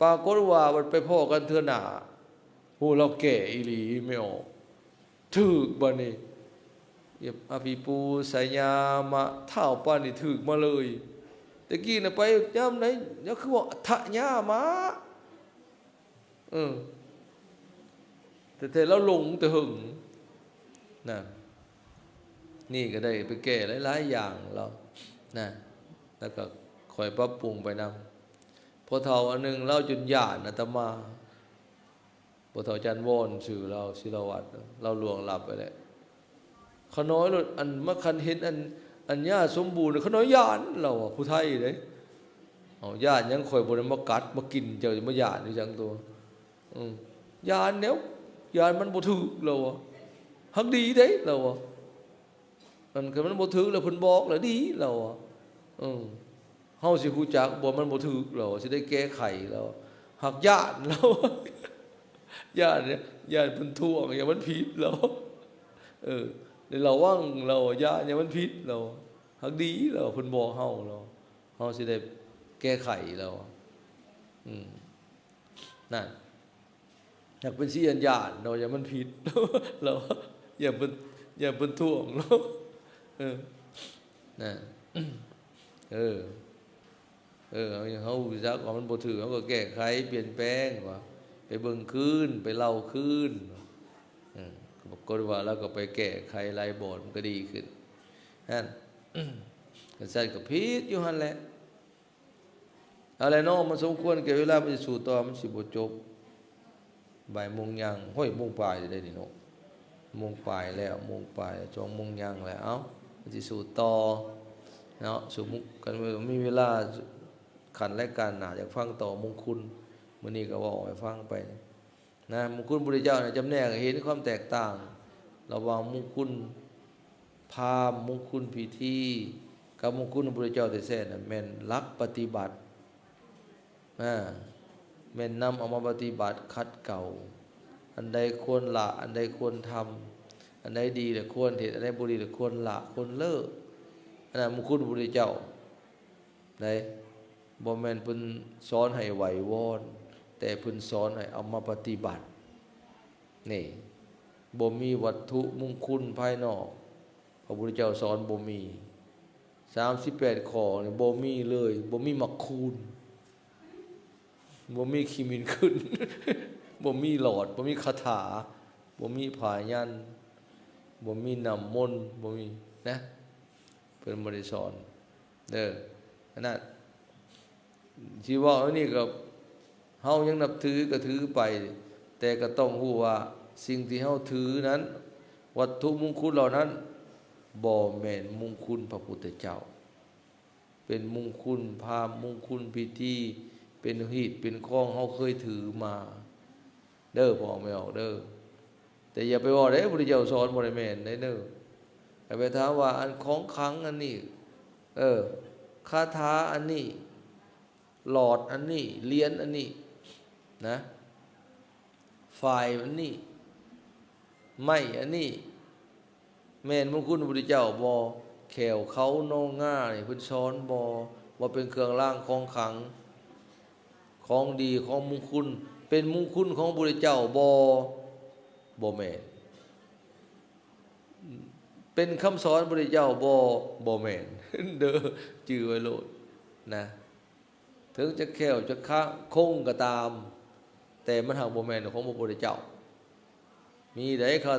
ປາກົດວ່າບັດໄປພໍ້ກັນເທື່ອໜ້າ ໂອ້ ລາວແກ້ອີ່ຫຼີ ແມ່ອອກ ຖືກບາດນີ້ ອະພິປູຊະຍາມະ ທ້າວປານນີ້ຖືກມາເລີຍ. ແຕ່ກີ້ນະໄປຍາມໃດ ລາວຄືວ່າທະຍາມະ ເອີ ແທ້ໆລາວຫຼົງແຕ່ເຫິງນະ. ນີ້ກໍໄດ້ໄປແກ້ຫຼາຍໆຢ່າງແລ້ວນະ ແລ້ວກໍຄ່ອຍປັບປຸງໄປນຳ. ພໍ່ເຖົ້າອັນໜຶ່ງລາວຈົນຢ້ານອາດຕະມາ ພໍ່ເຖົ້າຈັນວອນຊື່ລາວ ສິລະວັດ ລາວລ່ວງລັບໄປແລ້ວ. ຂະນ້ອຍໂລດ ອັນມາຄັນເຫັນອັນ ອັນຍ່າສົມບູນ ຂະນ້ອຍຢ້ານລາວວ່າ ຜູ້ໄທເດ້. ເອົາ ຢ້ານຫຍັງ ຂ້ອຍບໍ່ໄດ້ມາກັດມາກິນເຈົ້າ ມາຢ້ານອີ່ຫຍັງຕົວະ. ອື ຢ້ານແນວ ຢ້ານມັນບໍ່ຖືກລາວວ່າ ຫາກດີເດ້ລາວວ່າ. ອັນຄັນມັນບໍ່ຖືກແລ້ວເພິ່ນບອກແລ້ວດີລາວວ່າ ເອີ ເຮົາຊິຮູ້ຈັກບໍ່ ມັນບໍ່ຖືກລາວວ່າ ຊິໄດ້ແກ້ໄຂລາວວ່າ ຫາກຢ້ານລາວ ຢ້ານ ຢ້ານເພິ່ນທ້ວງ ຢ້ານມັນຜິດລາວ ເອີ ໄດ້ລະວັງລາວວ່າ ຢ້ານ ຢ້ານມັນຜິດລາວວ່າ ຫາກດີລາວວ່າ ເພິ່ນບອກເຮົາລາວ ເຮົາຊິໄດ້ແກ້ໄຂລາວວ່າ ອືມ ນັ້ນ ຢາກເປັນສີອັນຢ້ານເນາະ ຢ້ານມັນຜິດ ແລ້ວ ຢ້ານເພິ່ນ ຢ້ານເພິ່ນທ້ວງເນາະ ເອີ ນັ້ນ ເອີ ເອີ ເຮົາ ເຮົາຮູ້ຈັກວ່າມັນບໍ່ຖືກ ເຮົາກໍແກ້ໄຂປ່ຽນແປງວ່າ ໄປເບິ່ງຄືນ ໄປເລົ່າຄືນ ເອີ ປາກົດວ່າລາວກໍໄປແກ້ໄຂຫຼາຍບ່ອນ ມັນກໍດີຂຶ້ນ ຫັ້ນ ຄັນຊັ້ນກໍຜິດຢູ່ຫັ້ນແຫຼະ. ເອົາແຫຼະເນາະ ມັນສົມຄວນແກ່ເວລາ ມັນຊິສູ້ຕໍ່ ມັນຊິບໍ່ຈົບ ບ່າຍໂມງຍ່າງ ໂອ້ຍ ໂມງປາຍແລ້ວເດ້ນີ້ເນາະ ໂມງປາຍແລ້ວ ໂມງປາຍ ສອງໂມງຍັງແລ້ວ ເອົ້າ ມັນຊິສູ້ຕໍ່ເນາະ ສົມມຸດກັນວ່າມີເວລາ ຄັນລາຍການໜ້າຢາກຟັງຕໍ່ມຸງຄຸນ ມື້ນີ້ກໍເວົ້າໃຫ້ຟັງໄປນະ. ມຸງຄຸນພະພຸດທະເຈົ້ານະ ຈຳແນກໃຫ້ເຫັນຄວາມແຕກຕ່າງລະຫວ່າງມຸງຄຸນພາມ ມຸງຄຸນພິທີ ກັບມຸງຄຸນພະພຸດທະເຈົ້າແທ້ໆນະ ແມ່ນຫຼັກປະຕິບັດ ອາ ແມ່ນນຳເອົາມາປະຕິບັດຂັດເກົາ ອັນໃດຄວນລະ ອັນໃດຄວນທຳ ອັນໃດດີລະຄວນເຮັດ ອັນໃດບໍ່ດີລະຄວນລະຄວນເລີກ ອັນນັ້ນມຸງຄຸນພະພຸດທະເຈົ້າໃດ໋ ບໍ່ແມ່ນເພິ່ນສອນໃຫ້ໄຫວ້ວອນ ແຕ່ເພິ່ນສອນໃຫ້ເອົາມາປະຕິບັດ ນີ້ ບໍ່ມີວັດຖຸມຸງຄຸນພາຍນອກ ພະພຸດທະເຈົ້າສອນບໍ່ມີ ສາມສິບແປດຂໍ້ນີ້ບໍ່ມີເລີຍ ບໍ່ມີໝາກຄູນ ບໍ່ມີຂີ້ໝິ່ນຂຶ້ນ ບໍ່ມີຫຼອດ ບໍ່ມີຄາຖາ ບໍ່ມີຜ້າຍັນ ບໍ່ມີນ້ຳມົນ ບໍ່ມີນະ ເພິ່ນບໍ່ໄດ້ສອນເດີ ອັນນັ້ນ ຊິເວົ້າອັນນີ້ກໍ ເຮົາຍັງນັບຖືກໍຖືໄປ ແຕ່ກໍຕ້ອງຮູ້ວ່າສິ່ງທີ່ເຮົາຖືນັ້ນ ວັດຖຸມຸງຄຸນເຫຼົ່ານັ້ນ ບໍ່ແມ່ນມຸງຄຸນພະພຸດທະເຈົ້າ ເປັນມຸງຄຸນພາມ ມຸງຄຸນພິທີ ເປັນຮີດເປັນຄອງ ເຮົາເຄີຍຖືມາເດີ ພໍ່ອອກແມ່ອອກເດີ. ແຕ່ຢ່າໄປເວົ້າເດ້ ພະພຸດທະເຈົ້າສອນບໍ່ໄດ້ແມ່ນເດ້ເດີ. ໃຫ້ໄປຖາມວ່າ ອັນຂອງຂັງອັນນີ້ ເອີ ຄາຖາອັນນີ້ ຫຼອດອັນນີ້ ຫຼຽນອັນນີ້ນະ ຝ້າຍອັນນີ້ ໄມ້ອັນນີ້ ແມ່ນມຸງຄຸນພະພຸດທະເຈົ້າບໍ່? ແຂ້ວເຂົາໜໍງານີ້ເພິ່ນສອນບໍ່ ວ່າເປັນເຄື່ອງລາງຂອງຂັງ ຂອງດີຂອງມຸງຄຸນ ເປັນມຸງຄຸນຂອງພະພຸດທະເຈົ້າບໍ່? ບໍ່ແມ່ນ. ເປັນຄຳສອນພະພຸດທະເຈົ້າບໍ່? ບໍ່ແມ່ນເດີ ຈື່ໄວ້ໂລດນະ. ເຖິງຈະແຂ້ວຈະຄະຄົງກໍຕາມ ແຕ່ມັນຫາກບໍ່ແມ່ນຂອງພະພຸດທະເຈົ້າ. ມີໃດ໋ ຄະ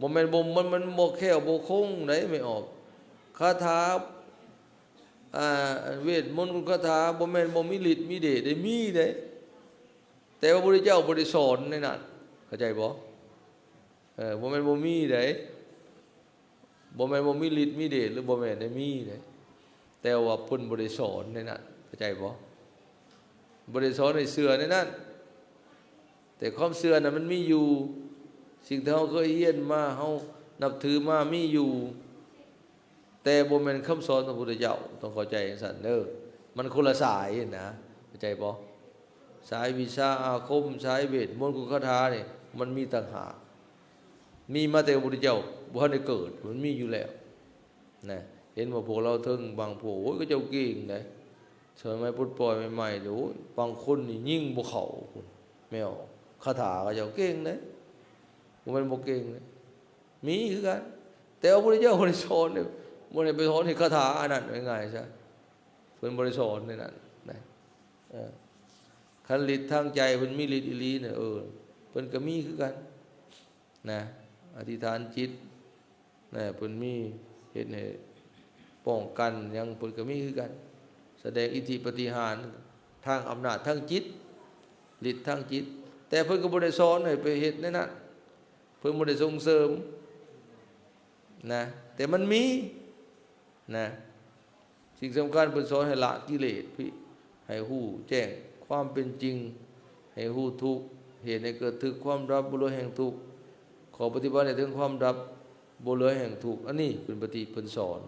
ບໍ່ແມ່ນບໍ່ ມັນ ມັນບໍ່ແຂ້ວບໍ່ຄົງໃດ໋ ແມ່ອອກ. ຄາຖາ ອ່າ ເວດມົນຄຸນຄາຖາ ບໍ່ແມ່ນບໍ່ມີລິດມີເດດເດ້ ມີເດ້ ແຕ່ວ່າພະພຸດທະເຈົ້າບໍ່ໄດ້ສອນໃນນັ້ນ ເຂົ້າໃຈບໍ່? ເອີ ບໍ່ແມ່ນບໍ່ມີໃດ໋ ບໍ່ແມ່ນບໍ່ມີລິດມີເດດ ຫຼື ບໍ່ແມ່ນໄດ້ມີເດ້ ແຕ່ວ່າເພິ່ນບໍ່ໄດ້ສອນໃນນັ້ນ ເຂົ້າໃຈບໍ່? ບໍ່ໄດ້ສອນໃຫ້ເຊື່ອໃນນັ້ນ ແຕ່ຄວາມເຊື່ອນັ້ນມັນມີຢູ່ ສິ່ງທີ່ເຮົາເຄີຍຮຽນມາ ເຮົານັບຖືມາມີຢູ່ ແຕ່ບໍ່ແມ່ນຄຳສອນຂອງພະພຸດທະເຈົ້າ ຕ້ອງເຂົ້າໃຈຈັ່ງຊັ້ນເດີ ມັນຄົນລະສາຍນະ ເຂົ້າໃຈບໍ່? ສາຍວິຊາອາຄົມ ສາຍເວດມົນຄຸນຄາຖານີ້ ມັນມີຕ່າງຫາກ ມີມາແຕ່ພະພຸດທະເຈົ້າບໍ່ທັນໄດ້ເກີດ ມັນມີຢູ່ແລ້ວນະ. ເຫັນວ່າພວກລາວເທິງບາງພວກ ໂອ້ຍ ເຂົາເຈົ້າເກັ່ງໃດ໋ ສະໄໝປົດປ່ອຍໃໝ່ໆ ໂອ້ຍ ບາງຄົນນີ້ຍິງບໍ່ເຂົ້າພຸ້ນ ແມ່ນບໍ່? ຄາຖາເຂົາເຈົ້າເກັ່ງໃດ໋ ບໍ່ແມ່ນບໍ່ເກັ່ງໃດ໋ ມີຄືກັນ ແຕ່ວ່າພະພຸດທະເຈົ້າບໍ່ໄດ້ສອນເດ້ ບໍ່ໄດ້ໄປສອນເຮັດຄາຖາອັນນັ້ນ ເວົ້າງ່າຍໆຊະ ເພິ່ນບໍ່ໄດ້ສອນໃນນັ້ນນະ. ເອີ ຄັນລິດທາງໃຈເພິ່ນມີລິດອີ່ຫຼີນະ ເອີ ເພິ່ນກໍມີຄືກັນນະ ອະທິຖານຈິດນະ ເພິ່ນມີເຮັດໃຫ້ປ້ອງກັນຫຍັງ ເພິ່ນກໍມີຄືກັນ ສະແດງອິດທິປາຕິຫານທາງອຳນາດທາງຈິດ ລິດທາງຈິດ ແຕ່ເພິ່ນກໍບໍ່ໄດ້ສອນໃຫ້ໄປເຮັດໃນນັ້ນ ເພິ່ນບໍ່ໄດ້ສົ່ງເສີມນະ ແຕ່ມັນມີນະ. ສິ່ງສຳຄັນເພິ່ນສອນໃຫ້ລະກິເລດ ໃຫ້ຮູ້ແຈ້ງຄວາມເປັນຈິງ ໃຫ້ຮູ້ທຸກ ເຫດໃຫ້ເກີດທຸກ ຄວາມດັບ ບໍ່ເຫຼືອແຫ່ງທຸກ ຂໍ້ປະຕິບັດໃຫ້ເຖິງຄວາມດັບ ບໍ່ເຫຼືອແຫ່ງທຸກ ອັນນີ້ເປັນປະຕິ ເພິ່ນສອນ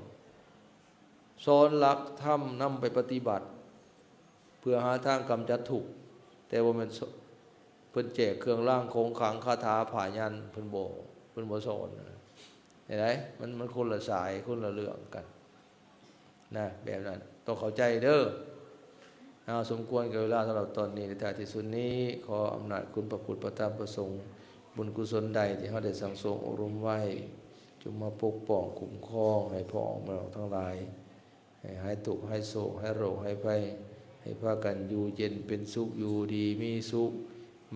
ສອນຫຼັກທຳນຳໄປປະຕິບັດ ເພື່ອຫາທາງກຳຈັດທຸກ ແຕ່ບໍ່ແມ່ນ ເພິ່ນແຈກເຄື່ອງລາງຂອງຂັງ ຄາຖາ ຜ້າຍັນ ເພິ່ນບໍ່ ເພິ່ນບໍ່ສອນນະ ເຫັນໃດ໋ ມັນ ມັນຄົນລະສາຍ ຄົນລະເລື່ອງກັນນະ ແບບນັ້ນ ຕ້ອງເຂົ້າໃຈເດີ. ເຮົາສົມຄວນແກ່ເວລາສຳລັບຕອນນີ້ ໃນທ້າຍທີ່ສຸດນີ້ ຂໍອຳນາດຄຸນພະພຸດ ພະທຳ ພະສົງ ບຸນກຸສົນໃດທີ່ເຮົາໄດ້ສັ່ງສົມອົບຮົມໄວ້ ຈົ່ງມາປົກປ້ອງຄຸ້ມຄອງໃຫ້ພໍ່ອອກແມ່ອອກທັງຫຼາຍ ໃຫ້ຫາຍທຸກຫາຍໂສກຫາຍໂລກຫາຍໄພ ໃຫ້ພາກັນຢູ່ເຢັນເປັນສຸກ ຢູ່ດີມີສຸກ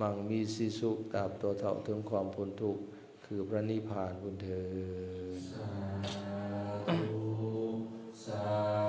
ໝັ່ງມີສີສຸກ ຕາບຕໍ່ເຖົ້າເຖິງຄວາມພົ້ນທຸກ ຄືພະນິບພານພຸ້ນເທີ້ນ. ສາທຸ ສາ